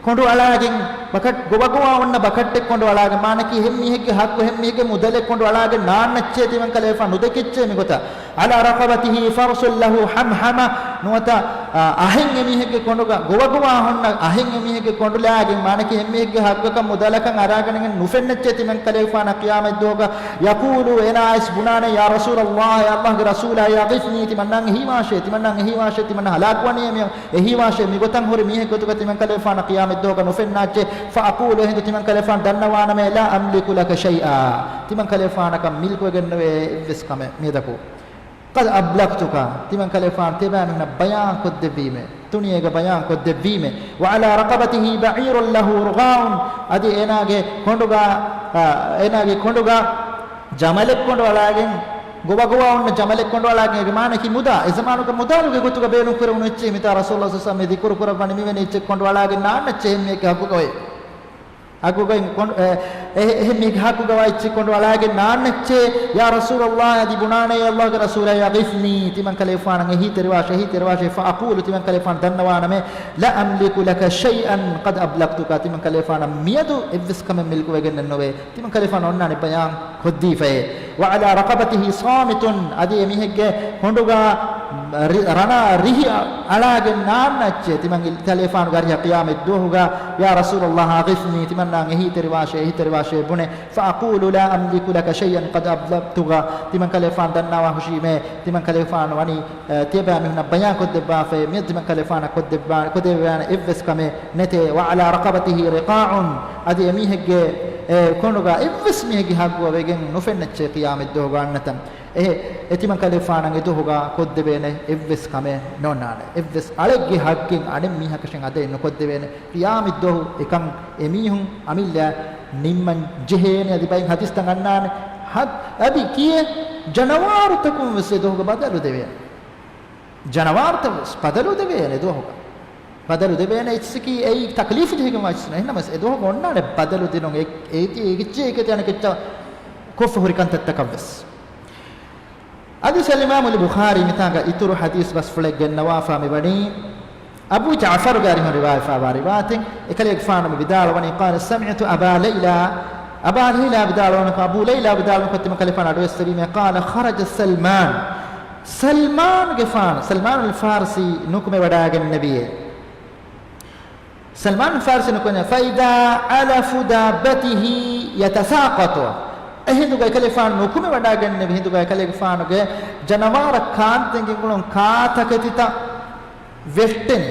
ކޮނޑު އަޅާގެން، ބަކައް، ގޮވަގޮވާ އޮންނަ ބަކައްޓެއް ކޮނޑު އަޅާގެން، މާނަކީ އެހެން މީހެއްގެ ޙައްޤު، އެހެން މީހެއްގެ މުދަލެއް ކޮނޑު އަޅާގެން ނާންނައްޗޭ ތިމަން ކަލޭފާނު ނުދެކެއްޗޭ މިގޮތަށް. على رقبته فرس له حمحمة، ނުވަތަ، އާ، އަހެން އެމީހެއްގެ ކޮނޑުގަ، ގޮވަގޮވާ ހޮންނަ އަހެން އެމީހެއްގެ ކޮނޑުލާގެން، މާނަކީ އެހެން މީހެއްގެ ޙައްޤަކަށް މުދަލަކަށް އަރާގަނެގެން ނުފެންނައްޗޭ ތިމަން ކަލޭފާނަށް ޤިޔާމަތްދުވަހުގަ. يقول، އޭނާ އައިސް ބުނާނެ، يا رسول الله، އެ އައްލާހުގެ ރަސޫލާ، أغثني، ތިމަންނަށް އެހީވާށޭ، ތިމަންނަށް އެހީވާށޭ، ތިމަންނަށް ހަލާކުވަނީ މި އެހީވާށޭ، މިގޮތަށް ހުރި މީހެއް ގޮތުގަ ތިމަން ކަލޭފާނަށް ޤިޔާމަތްދުވަހުގަ ނުފެންނާއްޗޭ. فأقول، އެހިނދު ތިމަން ކަލޭފާނު ދަންނަވާނަމޭ، لا أملك لك شيئا، ތިމަން ކަލޭފާނަކަށް މިލްކުވެގެންނެވޭ އެއްވެސް ކަމެއް މިއަދަކު. قد أبلغتك، ތިމަން ކަލޭފާނު ތިޔަބައިމީހުންނަށް ބަޔާން ކޮށްދެއްވީމޭ، ތުނިއޭގަ ބަޔާން ކޮށްދެއްވީމޭ. وعلى رقبته بعير له رغاء، އަދި އޭނާގެ ކޮނޑުގަ، އާ، އޭނާގެ ކޮނޑުގަ ޖަމަލެއް ކޮނޑު އަޅާގެން، ގޮވަގޮވާ އޮންނަ ޖަމަލެއް ކޮނޑު އަޅާގެން، އޭގެ މާނައަކީ މުދާ، އެ ޒަމާނުގެ މުދާލުގެ ގޮތުގަ ބޭނުން ކުރެވުނު އެއްޗެއް. މިތާ ރަސޫލުﷲ ޞައްލަﷲު ޢަލައިހި ވަސައްލަމަ މި ޛިކުރު ކުރައްވަނީ މިވެނި އެއްޗެއް ކޮނޑު އަޅާގެން ނާންނަ އެއްޗެއް އެހެން މީހެއްގެ ޙައްޤުގަ އޮތް. އެ، އެ، އެހެން މީހެއްގެ ޙައްޤުގަ އޮތް އެއްޗެއް ކޮނޑު އަޅާގެން ނާންނައްޗޭ، يا رسول الله، އަދި ބުނާނޭ އައްލާހުގެ ރަސޫލާ، أغثني، ތިމަން ކަލޭފާނަށް އެހީތެރިވާށޭ، އެހީތެރިވާށޭ. فأقول، ތިމަން ކަލޭފާނު ދަންނަވާނަމޭ، لا أملك لك شيئا قد أبلغتك، ތިމަން ކަލޭފާނަށް މިއަދު އެއްވެސް ކަމެއް މިލްކުވެގެންނެއް ނުވޭ. ތިމަން ކަލޭފާނު އޮންނާނެ ބަޔާން ކޮށްދީފައޭ. وعلى رقبته صامت، އަދި އެމީހެއްގެ ކޮނޑުގަ ރި-، ރަނާ ރިހި އަޅާގެން ނާންނައްޗޭ. ތިމަން ކަލޭފާނު އަރިހަށް ޤިޔާމަތް ދުވަހުގަ، يا رسول الله أغثني، ތިމަންނަށް އެހީތެރިވާށޭ، އެހީތެރިވާށޭ ބުނެ. فأقول لا أملك لك شيئا قد أبلغتك، ތިމަން ކަލޭފާނު ދަންނަވާ ހުށީމޭ، ތިމަން ކަލޭފާނު ވަނީ، އެ، ތިޔަބައިމީހުންނަށް ބަޔާން ކޮށްދެއްވާފައޭ، މިއަދު ތިމަން ކަލޭފާނަށް ކޮށްދެއްވާ-، ކޮށްދެވޭނެ އެއްވެސް ކަމެއް ނެތޭ. وعلى رقبته رقاع، އަދި އެމީހެއްގެ، އެ، ކޮނޑުގަ އެއްވެސް މީހެއްގެ ޙައްޤުގަ ވެގެން ނުފެންނައްޗޭ ޤިޔާމަތްދުވަހުގަ އަންނަތަން. އެހެ، އެ ތިމަން ކަލޭފާނަށް އެދުވަހުގަ ކޮށްދެވޭނެ އެއްވެސް ކަމެއް ނޯންނާނެ. އެއްވެސް އަޅެއްގެ ޙައްޤެއް އަނެއް މީހަކަށެއް އަދައެއް ނުކޮށްދެވޭނެ. ޤިޔާމަތްދުވަހު އެކަން އެމީހުން އަމިއްލަ ނިންމަން ޖެހޭނެ. އަދި ބައެއް ޙަދީޘްތައް އަންނާނެ. ހަ-، އަދި ކިޔޭ ޖަނަވާރުތަކުން ވެސް އެދުވަހުގަ ބަދަލު ދެވޭނެ. ޖަނަވާރުތައް ވެސް ބަދަލު ދެވޭނެ އެދުވަހުގަ. ބަދަލު ދެވޭނެ އެއްޗަކީ އެއީ ތަކްލީފު ޖެހިގެންވާ އެއްޗެއް ނޫން. އެހެންނަމަވެސް އެދުވަހުގަ އޮންނާނެ ބަދަލު ދިނުން. އެ-، އޭތި އެއްޗެއް އެކެތި އަނެކެއްޗާ ކޮށްފަ ހުރި ކަންތައްތަކަށް ވެސް. އަދި އަލްއިމާމު އަލްބުޚާރީ މިތާނގަ އިތުރު ޙަދީޘް ބަސްފުޅެއް ގެންނަވާފާ މިވަނީ، އަބޫ ޖަޢުފަރުގެ އަރިހުން ރިވާވެފާވާ ރިވާޔަތެއް. އެކަލޭގެފާނު މި ވިދާޅުވަނީ، قال سمعت أبا ليلى، އަބާ ލައިލާ ވިދާޅުވަން، އަބޫ ލައިލާ ވިދާޅުވަން ކޮށް ތިމަން ކަލޭފާނު އަޑުއެއްސެވީމޭ، قال خرج سلمان، ސަލްމާނުގެފާނު، ސަލްމާނުލް ފާރިސީ ނުކުމެވަޑައިގެންނެވިއޭ. ސަލްމާނު ފާރިސީ ނުކުމެ، فإذا علف دابته يتساقط، އެހިނދުގައި ކަލޭފާނު ނުކުމެވަޑައިގެންނެވި ހިނދުގައި ކަލޭގެފާނުގެ ޖަނަވާރަށް ކާންތެން ގެންގުޅުނު ކާތަކެތިތައް ވެއްޓެނީ،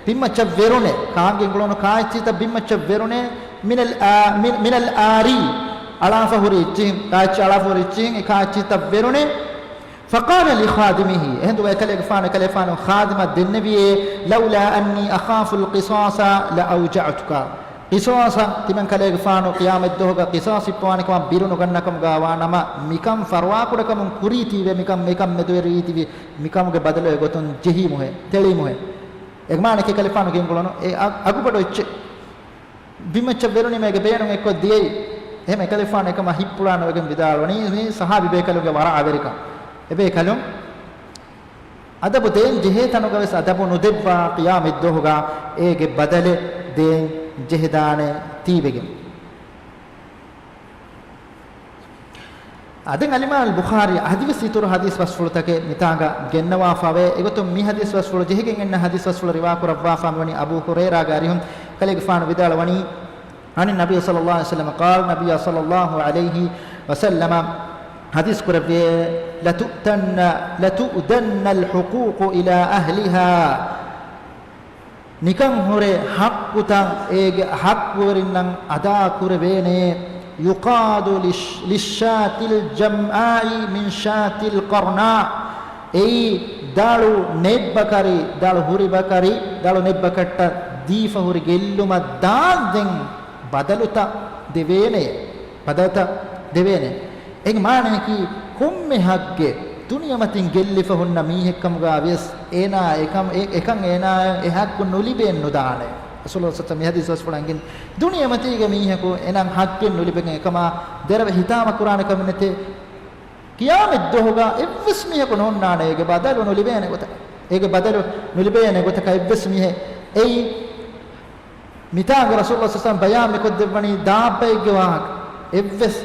ބިންމައްޗަށް ވެރުނޭ، ކާން ގެންގުޅުނު ކާއެއްޗިތައް ބިންމައްޗަށް ވެރުނޭ، من الآ-، من، من الآري، އަޅާފަ ހުރި އެއްޗިހިން، ކާއެއްޗި އަޅާފަ ހުރި އެއްޗިހިން، އެ ކާއެއްޗިތައް ވެރުނެ. فقال لخادمه، އެހިނދު އެކަލޭގެފާނު، އެކަލޭފާނު ޚާދިމަށް ދެންނެވިއޭ، لولا أني أخاف القصاص لأوجعتك. ޤިޞާޞަށް ތިމަން ކަލޭގެފާނު ޤިޔާމަތްދުވަހުގަ ޤިޞާޞް ހިއްޕަވާނެ ކަމަށް ބިރުނުގަންނަ ކަމުގަ ވާނަމަ، މިކަން ފަރުވާކުޑަކަމުން ކުރީތީވެ، މިކަން، މިކަން މެދުވެރިވީތީވެ، މިކަމުގެ ބަދަލު އެގޮތުން ޖެހީމުހޭ، ތެޅީމުހޭ. އެ މާނައަކީ ކަލޭފާނު ގެންގުޅުނު އެ އަ-، އަގުބޮޑު އެއްޗެއް. ބިމެއްޗަށް ވެރުނީމަ އޭގެ ބޭނުން އެއްކޮށް ދިޔައީ. އެހެން އެކަލޭފާނު އެކަމަށް ހިއްޕުޅާ ނުވެގެން ވިދާޅުވަނީ، މީ ޞަޙާބީ ބޭކަލުންގެ ވަރަށް އަވެރިކަން. އެބޭކަލުން އަދަބު ދޭން ޖެހޭ ތަނުގަ ވެސް އަދަބު ނުދެއްވާ، ޤިޔާމަތްދުވަހުގަ އޭގެ ބަދަލެއް ދޭން ޖެހެދާނެ ތީވެގެން. އަދި އަލްއިމާމު ބުޚާރީ އަދިވެސް އިތުރު ޙަދީޘް ބަސްފުޅުތަކެއް މިތާނގަ ގެންނަވާފަވޭ. އެގޮތުން މި ޙަދީޘް ބަސްފުޅު ޖެހިގެން އެންނަ ޙަދީޘް ބަސްފުޅު ރިވާކުރައްވާފާ މިވަނީ އަބޫ ހުރައިރާގެ އަރިހުން ކަލޭގެފާނު ވިދާޅުވަނީ، عن النبي صلى الله عليه وسلم قال، ނަބިއްޔާ ޞައްލައްލާހު ޢަލައިހި ވަސައްލަމަ ޙަދީޘް ކުރެއްވިއޭ، لتؤدن، لتؤدن الحقوق إلى أهلها. ނިކަން ހުރެ ޙައްޤުތައް އޭގެ ޙައްޤުވެރިންނަށް އަދާ ކުރެވޭނެ. يقاد للش-، للشاة الجمعاء من شاة القرناء. އެއީ ދަޅު ނެތްބަކަރި، ދަޅު ހުރި ބަކަރި، ދަޅު ނެތްބަކައްޓަށް ދީފަ ހުރި ގެއްލުމަށް ދާންދެން ބަދަލުތައް ދެވޭނެ. ބަދަލުތައް ދެވޭނެ. އޭގެ މާނައަކީ، ކޮންމެ ޙައްޤެއް ދުނިޔެމަތިން ގެއްލިފަ ހުންނަ މީހެއްކަމުގަ ވިޔަސް، އޭނާ އެކަން، އެ-، އެކަން އޭނާއަށް އެ ޙައްޤު ނުލިބޭން ނުދާނެ. ރަސޫލު ޞައްލައްލާހު ޢަލައިހި ވަސައްލަމަ މި ޙަދީޘް ބަސްފުޅަށް އެނގިން، ދުނިޔެމަތީގަ މީހަކު އޭނާ ޙައްޤެއް ނުލިބެގެން އެކަމާ ދެރަވެ ހިތާމަ ކުރާނެ ކަމެއް ނެތޭ. ޤިޔާމަތްދުވަހުގަ އެއްވެސް މީހަކު ނޯންނާނެ އޭގެ ބަދަލު ނުލިބޭނެ ގޮތަކަށް. އޭގެ ބަދަލު ނުލިބޭނެ ގޮތަކަށް އެއްވެސް މީހެއް. އެއީ މިތާނގަ ރަސޫލު ޞައްލައްލާހު ޢަލައިހި ވަސައްލަމަ ބަޔާން މިކޮށްދެއްވަނީ ދާއްބައެއްގެ ވާހަކަ. އެއްވެސް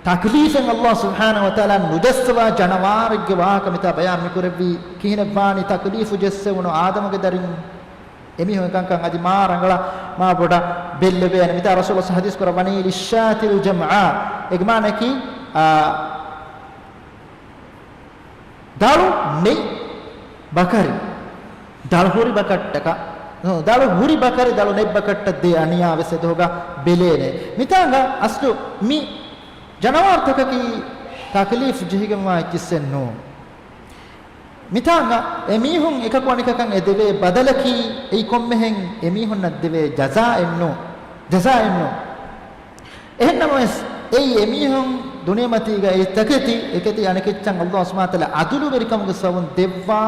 ތަކްލީފެއް ﷲ ސުބްޙާނަހޫ ވަތަޢާލާ ނުޖައްސަވާ ޖަނަވާރެއްގެ ވާހަކަ މިތާ ބަޔާން މިކުރެއްވީ. ކިހިނެއްވާނީ ތަކްލީފު ޖެއްސެވުނު އާދަމުގެ ދަރިން؟ އެމީހުން އެކަންކަން އަދި މާ ރަނގަޅަށް މާ ބޮޑަށް ބެއްލެވޭނެ. މިތާ ރަސޫލު ޙަދީޘް ކުރައްވަނީ، للشاة الجمعاء. އެގެ މާނައަކީ، އާ، ދަޅު ނެތް ބަކަރި، ދަޅު ހުރި ބަކައްޓަކަށް، ދަޅު ހުރި ބަކަރި، ދަޅު ނެތް ބަކައްޓަށް ދޭ އަނިޔާ ވެސް އެދުވަހުގަ ބެލޭނެ. މިތާނގަ އަސްލު މި ޖަނަވާރުތަކަކީ ތަކްލީފް ޖެހިގެންވާ އެއްޗިއްސެއް ނޫން. މިތާނގަ އެމީހުން އެކަކު އަނެކަކަށް އެ ދެވޭ ބަދަލަކީ، އެއީ ކޮންމެހެން އެމީހުންނަށް ދެވޭ ޖަޒާއެއްނޫ، ޖަޒާއެއްނޫ. އެހެންނަމަވެސް، އެއީ އެމީހުން ދުނިޔެމަތީގަ އެ ތަކެތި، އެކެތި އަނެކެއްޗަށް ﷲ ސުބްޙާނަހޫ ވަތަޢާލާ ޢަދުލުވެރިކަމުގެ ސަބަބުން ދެއްވާ،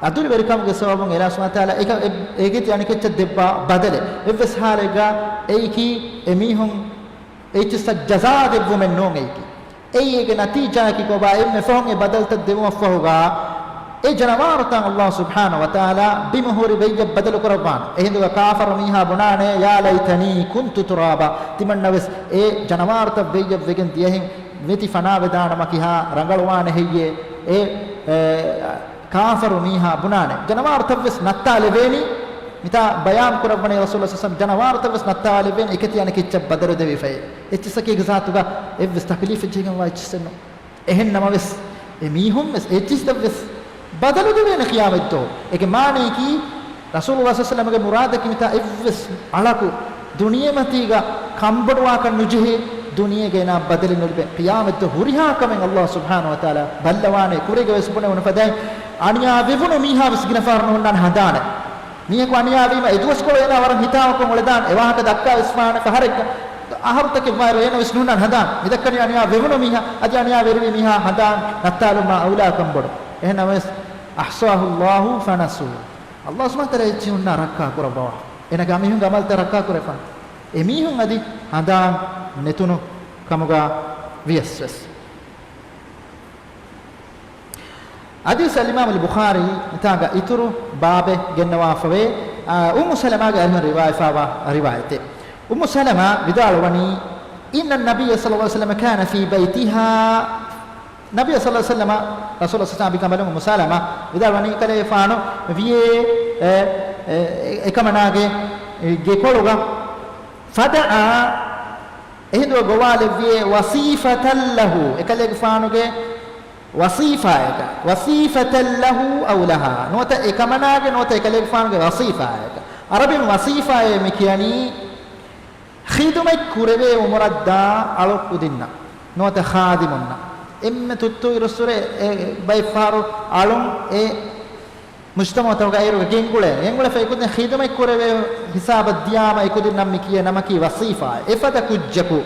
ޢަދުލުވެރިކަމުގެ ސަބަބުން އެލާ ސުބްޙާނަހޫ ވަތަޢާލާ އެކަ-، އެ-، އެކެތި އަނެކެއްޗަށް ދެއްވާ ބަދަލެއް. އެއްވެސް ޙާލެއްގަ އެއީކީ އެމީހުން އެއްޗިއްސަށް ޖަޒާ ދެއްވުމެއް ނޫން އެއީކީ. އެއީ އޭގެ ނަތީޖާއަކީ ކޮބާ؟ އެންމެ ފަހުން އެ ބަދަލުތައް ދެވުމަށްފަހުގަ، އެ ޖަނަވާރުތައް ﷲ ސުބްޙާނަހޫ ވަތަޢާލާ ބިމު ހުރި ވެއްޔަށް ބަދަލު ކުރައްވާނެ. އެހިނދުގަ ކާފަރު މީހާ ބުނާނެ، يا ليتني كنت ترابا. ތިމަންނަވެސް އެ ޖަނަވާރުތައް ވެއްޔަށް ވެގެން ދިޔަހެން ނެތި ފަނާވެދާނަމަ ކިހާ ރަނގަޅުވާނެ ހެއްޔޭ؟ އެ، އެ، ކާފަރު މީހާ ބުނާނެ، ޖަނަވާރުތައްވެސް ނައްތާލެވޭނީ. މިތާ ބަޔާން ކުރައްވަނީ ރަސޫލު ޞައްލައްލާހު ޢަލައިހި ވަސައްލަމަ، ޖަނަވާރުތައްވެސް ނައްތާލެވޭނީ އެކެތި އަނެކެއްޗަށް ބަދަލު ދެވިފައި. އެއްޗިއްސަކީ އޭގެ ޒާތުގަ އެއްވެސް ތަކްލީފެއް ޖެހިގެންވާ އެއްޗިއްސެއް ނޫން. އެހެން ނަމަވެސް، އެ މީހުންވެސް އެއްޗިއްސަށްވެސް ބަދަލު ދެވޭނެ ޤިޔާމަތްދުވަހު. އޭގެ މާނައަކީ، ރަސޫލު ޞައްލައްލާހު ޢަލައިހި ވަސައްލަމަގެ މުރާދަކީ މިތާ އެއްވެސް އަޅަކު ދުނިޔެމަތީގަ ކަންބޮޑުވާކަށް ނުޖެހޭ، ދުނިޔޭގަ އޭނާ ބަދަލެއް ނުލިބޭ. ޤިޔާމަތްދުވަހު ހުރިހާ ކަމެއް ﷲ ސުބްޙާނަހޫ ވަތަޢާލާ ބައްލަވާނެ. ކުރީގަ ވެސް ބުނެވުނު ފަދައިން، އަނިޔާ ވެވުނު މީހާވެސް ގިނަ ފަހަރު ނުހުންނާނެ ހަނދާނެއް. މީހަކު އަނިޔާވީމަ އެދުވަސްކޮޅު އޭނާ ވަރަށް ހިތާމަކޮށް އުޅެދާނެ. އެވާހަކަ ދައްކާވެސްފާނެ ފަހަރެއްގަ. އަހަރުތަކެއް ވާއިރު އޭނަވެސް ނުހުންނާނެ ހަނދާން. މިދައްކަނީ އަނިޔާ ވެވުނު މީހާ، އަދި އަނިޔާ ވެރިވި މީހާ ހަނދާން ނައްތާލުމާ އައުލާ ކަންބޮޑު. އެހެންނަމަވެސް، أحصاه الله فنسوه. ﷲ ސުބްޙާނަހޫ ވަތަޢާލާ އެއްޗިހި ހުންނާ ރައްކާ ކުރައްވަވާ. އޭނަގެ އަމީހުންގެ އަމަލުތައް ރައްކާ ކުރެފާނެ. އެމީހުން އަދި ހަނދާން ނެތުނު ކަމުގަ ވިޔަސްވެސް. އަދިވެސް އަލްއިމާމު އަލްބުޚާރީ މިތާގަ އިތުރު ބާބެއް ގެންނަވާފަވޭ، އާ، އުއްމު ސަލަމާގެ އަރިހުން ރިވާޔަތްވާ ރިވާޔަތެއް. އުއްމު ސަލަމާ ވިދާޅުވަނީ، إن النبي صلى الله عليه وسلم كان في بيتها. ނަބީ ޞައްލަﷲު ޢަލައިހި ވަސައްލަމަ، ރަސޫލު ޞައްލަﷲު ޢަލައިހި ވަސައްލަމަ، އުއްމު ސަލަމާ ވިދާޅުވަނީ ކަލޭފާނު ވިޔޭ، އެ، އެ، އެ، އެކަމަނާގެ ގެކޮޅުގަ، فدعا، އެހިނދު ގޮވާލެއްވިޔޭ، وصيفة له، އެކަލޭގެފާނުގެ ވަޞީފާއަކަށް، وصيفة له أو لها، ނުވަތަ އެކަމަނާގެ ނުވަތަ އެކަލޭގެފާނުގެ ވަޞީފާއަކަށް. ޢަރަބިން ވަޞީފާއޭ މި ކިޔަނީ ޚިދުމަތް ކުރެވޭ އުމުރަށްދާ އަޅު ކުދިންނަށް ނުވަތަ ޚާދިމުންނަށް އެންމެ ތުއްތު އިރުއްސުރެ އެ ބައެއްފަހަރު އަޅުން އެ މުޖްތަމަޢުތަކުގަ އޭރުގަ ގެންގުޅޭ، ގެންގުޅެފަ އެކުދިން ޚިދުމަތް ކުރެވޭ ހިސާބަށް ދިޔާމަ އެކުދިންނަށް މި ކިޔޭ ނަމަކީ ވަސީފާ. އެފަދަ ކުއްޖަކު،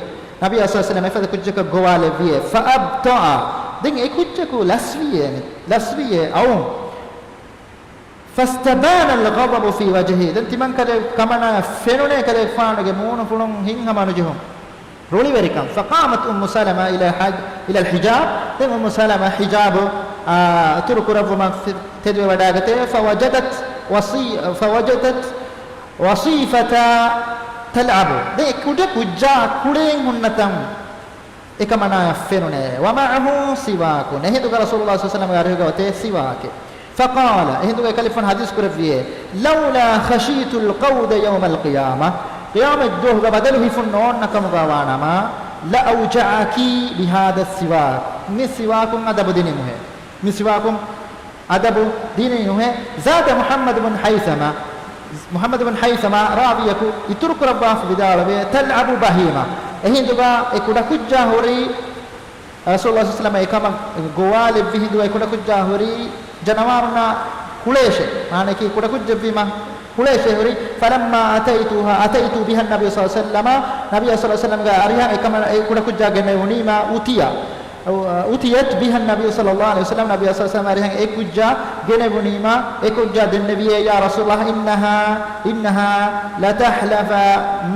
ނަބީ އަސްލަމް އެފަދަ ކުއްޖަކަށް ގޮވާލެއްވިއޭ. ފައަބްޠައަ، ދެން އެ ކުއްޖަކު ލަސްވިއޭ، ލަސްވިއޭ އައު. ފަސްތަބާނަ ލްޣަޟަބު ފީ ވަޖްހި، ދެން ތިމަންކަލޭ ކަމަނާ ފެނުނޭ ކަލޭގެފާނުގެ މޫނުފުޅުން ހިތްހަމަނުޖެހުން. ރުޅިވެރިކަން. ފަޤާމަތް އުއްމު ސަލަމާ އިލަ ޙަ-، އިލަލް ޙިޖާބް. ދެން އުއްމު ސަލަމާ ޙިޖާބު، އާ، އިތުރު ކުރައްވުމަށް ފި-، ތެދުވެވަޑައިގަތޭ. ފަވަޖަދަތް ވަސީ-، ފަވަޖަދަތް ވަސީފަތާ ތަލްޢަބު. ދެން އެ ކުޑަ ކުއްޖާ ކުޅޭން ހުންނަތަން އެކަމަނާޔަށް ފެނުނޭ. ވަމަޢަހު ސިވާކުން. އެހިނދުގަ ރަސޫލުﷲ ޞައްލަﷲ ޢަލައިހި ވަސައްލަމްގެ އަރިހުގަ އޮތޭ ސިވާކެއް. ފަޤާލަ، އެހިނދުގެ އެކަލޭގެފާނު ޙަދީޘް ކުރެއްވިއޭ، ލައުލާ ޚަޝީތުލް ޤައުދަ ޔައުމަލް ޤިޔާމަ، ޤިޔާމަތް ދުވަހުގަ ބަދަލު ހިފުން ނޯންނަ ކަމުގަ ވާނަމަ، ލައައުޖަޢަކީ ބިހާދަ ސިވާކް، މި ސިވާކުން އަދަބު ދިނީމުހޭ. މި ސިވާކުން އަދަބު ދިނީމުހޭ. ޒާދަ މުޙައްމަދު ބުން ޙައިޘަމަ، މުޙައްމަދު ބުން ޙައިޘަމަ ރާވިޔަކު އިތުރު ކުރައްވާފަ ވިދާޅުވޭ، ތަލްޢަބު ބަހީމަ. އެހިނދުގަ އެ ކުޑަކުއްޖާ ހުރީ ރަސޫލުﷲ ޞައްލަﷲ ޢަލައިހި ވަސައްލަމަ އެކަމަށް ގޮވާލެއްވި ހިނދު އެ ކުޑަކުއްޖާ ހުރީ ޖަނަވާރުންނާ ކުޅޭށޭ. މާނައަކީ ކުޑަކުއްޖެއްވީމަ ކުޅޭށޭ ހުރީ. ފަލައްމާ އަތައިތުހާ، އަތައިތު ބިހައް ނަބިއްޔު ޞައްލަﷲ ޢަލައިހި ވަސައްލަމަ، ނަބިއްޔު ޞައްލަﷲ ޢަލައިހި ވަސައްލަމްގެ އަރިހަށް އެކަމަ-، އެ ކުޑަކުއްޖާ ގެނެވުނީމަ އުތިޔަ. އު-، އުތިޔަތް ބިހައް ނަބިއްޔު ޞައްލަﷲ ޢަލައިހި ވަސައްލަމް، ނަބިއްޔު ޞައްލަﷲ ޢަލައިހި ވަސައްލަމް އަރިހަށް އެ ކުއްޖާ ގެނެވުނީމަ، އެ ކުއްޖާ ދެންނެވިއޭ، ޔާ ރަސޫލަﷲ، އިންނަހާ، އިންނަހާ ލަތަޙްލަފަ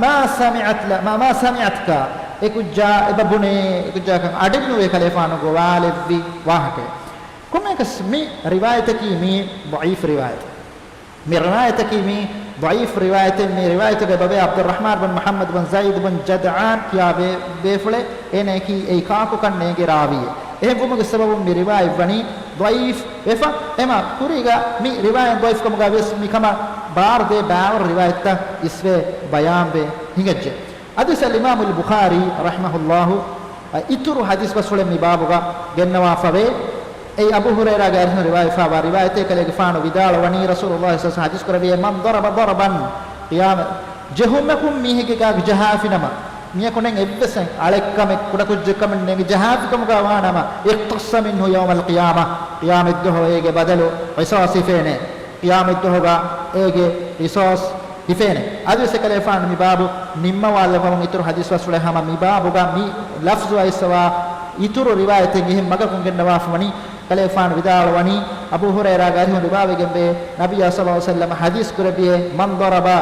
މާ ސަމިޢަތް ލަ-، މާ، މާ ސަމިޢަތްކަ. އެ ކުއްޖާ އެބަ ބުނޭ، އެ ކުއްޖާކަން އަޑެއްނުވޭ ކަލޭފާނު ގޮވާލެއްވި ވާހަކައެއް. ކޮންމެއަކަސް މި ރިވާޔަތަކީ މީ ޟަޢީފު ރިވާޔަތެއް. މި ރިވާޔަތަކީ މީ ޟަޢީފު ރިވާޔަތެއް. މި ރިވާޔަތުގެ ބަބެ ޢަބްދުއްރަޙްމާން ބިން މުޙައްމަދު ބިން ޒައިދު ބިން ޖަދްޢާން ކިޔާ ބޭ-، ބޭފުޅެއް. އޭނައަކީ އެއީ ކާކުކަން ނޭނގޭ ރާވީއެއް. އެހެންވުމުގެ ސަބަބުން މި ރިވާޔަތްވަނީ ޟަޢީފު ވެފަ. އެމަ ކުރީގަ މި ރިވާޔަތް ޟަޢީފުކަމުގަ ވެސް މިކަމަށް ބާރުދޭ ބާވަރު ރިވާޔަތްތައް އިސްވެ ބަޔާންވެ ހިނގައްޖެ. އަދިވެސް އަލްއިމާމު އަލްބުޚާރީ ރަޙިމަހުﷲ އިތުރު ޙަދީޘް ބަސްފުޅެއް މި ބާބުގަ ގެންނަވާފަވޭ. އެއީ އަބޫ ހުރައިރާގެ އަރިހުން ރިވާޔަތްވާ ރިވާޔަތެއް. ކަލޭގެފާނު ވިދާޅުވަނީ، ރަސޫލުﷲ ޞައްލަﷲ ޢަލައިހި ވަސައްލަމް ޙަދީޘް ކުރެއްވިއޭ، މަން ޟަރަބަ ޟަރަބަން ޤިޔާމަ، ޖެހުމަކުން މީހެއްގެ ގާގަ ޖަހާފިނަމަ، މީހަކު ނެތް އެއްވެސް އަޅެއްކަމެއް ކުޑަކުއްޖެއްކަމެއް ނޭނގި ޖަހާފިކަމުގަ ވާނަމަ، އިޤްތަޞަ މިންހު ޔައުމަލް ޤިޔާމަ، ޤިޔާމަތްދުވަހު އޭގެ ބަދަލު ޤިޞާޞް ހިފޭނެ. ޤިޔާމަތްދުވަހުގަ އޭގެ ޤިޞާޞް ހިފޭނެ. އަދިވެސް އެކަލޭފާނު މި ބާބު ނިންމަވާލައްވަމުން އިތުރު ޙަދީޘް ބަސްފުޅެއް ހަމަ މި ބާބުގަ މި ލަފްޒު އައިސްފަވާ އިތުރު ރިވާޔަތެއް އެހެން މަގަކުން ގެންނަވާފަވަނީ. ކަލޭފާނު ވިދާޅުވަނީ، އަބޫ ހުރައިރާގެ އަރިހުން ރިވާވެގެންވޭ، ނަބިއްޔާ ޞައްލަﷲ ޢަލައިހި ވަސައްލަމަ ޙަދީޘް ކުރެއްވިއޭ، މަން ޟަރަބަ،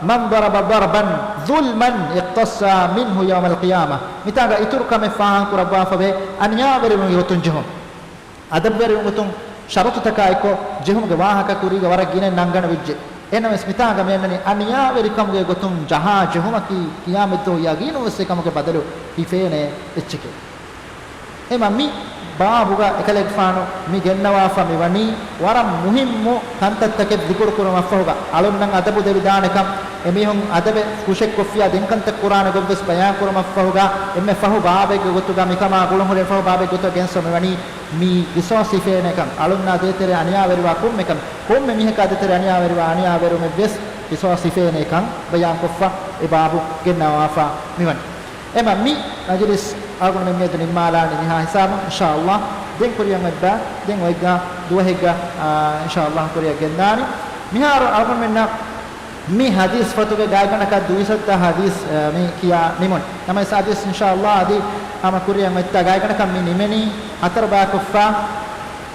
މަން ޟަރަބަ ޟަރަބަން ޡުލްމަން އިޤްތަޞަ މިންހު ޔައުމަލް ޤިޔާމަ. މިތާނގަ އިތުރު ކަމެއް ފާހަގަކުރައްވާފަވޭ، އަނިޔާވެރިވުމުގެ ގޮތުން ޖެހުން. އަދަބުވެރިވުމުގެ ގޮތުން ޝަރުޠުތަކާ އެއްކޮށް ޖެހުމުގެ ވާހަކަ ކުރީގަ ވަރަށް ގިނަ ނަންގަނޑު ވެއްޖެ. އެހެނަސް މިތާނގަ މިއަންނަނީ އަނިޔާވެރިކަމުގެ ގޮތުން ޖަހާ ޖެހުމަކީ ޤިޔާމަތްދުވަހު ޔަގީނުންވެސް އެކަމުގެ ބަދަލު ހިފޭނެ އެއްޗެކޭ. އެމަ މި ބާބުގަ އެކަލޭގެފާނު މި ގެންނަވާފަ މިވަނީ ވަރަށް މުހިއްމު ކަންތައްތަކެއް ޒިކުރު ކުރުމަށްފަހުގަ، އަޅުންނަށް އަދަބު ދެވިދާނެކަން، އެމީހުން އަދަބެއް ފުށެއްކޮށްފިޔާ ދެން ކަންތައް ކުރާނެ ގޮތްވެސް ބަޔާން ކުރުމަށްފަހުގަ، އެންމެ ފަހު ބާބެއްގެ ގޮތުގަ މިކަމާ ގުޅުންހުރެ ފަހު ބާބެއްގެ ގޮތުގަ ގެންސަވަ މިވަނީ މި ޤިޞާޞް ހިފޭނެކަން، އަޅުންނާ ދޭތެރޭ އަނިޔާވެރިވާ ކޮންމެ ކަމެއް، ކޮންމެ މީހަކާ ދޭތެރޭ އަނިޔާވެރިވާ އަނިޔާވެރިވުމެއްވެސް ޤިޞާޞް ހިފޭނެކަން ބަޔާންކޮށްފަ އެ ބާބު ގެންނަވާފަ މިވަނީ. އެމަ މި މަޖިލިސް އަޅުގަނޑުމެން މިއަދު ނިންމާލާނީ މިހާ ހިސާބުން. އިންޝާﷲ ދެން ކުރިއަށް އޮތްބާ، ދެން އޮތްގާ ދުވަހެއްގަ، އާ، އިންޝާﷲ ކުރިއަށް ގެންދާނީ. މިހާރު އަޅުގަނޑުމެންނަށް މި ޙަދީޘް ފޮތުގެ ގާތްގަނޑަކަށް ދުވިސައްތަ ޙަދީޘް، އާ، މި ކިޔާ ނިމުން. ނަމަވެސް ޙަދީޘް އިންޝާﷲ އަދި ހަމަ ކުރިއަށް އޮތްތާ ގާތްގަނޑަކަށް މި ނިމެނީ ހަތަރު ބަޔަކުފާ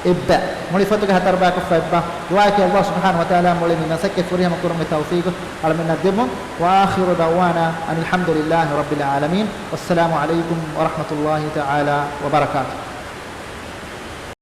އެއްބަ. މުޅި ފޮތުގެ ހަތަރު ބަޔަކުފާ އެއްބަ. ދުޢާއަކީ ﷲ ސުބްޙާނަހޫ ވަތަޢާލާ މުޅި މި މަސައްކަތް ފުރިހަމަ ކުރުމުގެ ތައުފީޤު އަޅަމެންނަށް ދެއްވުން. وآخر دعوانا أن الحمد لله رب العالمين. والسلام عليكم ورحمة الله تعالى وبركاته.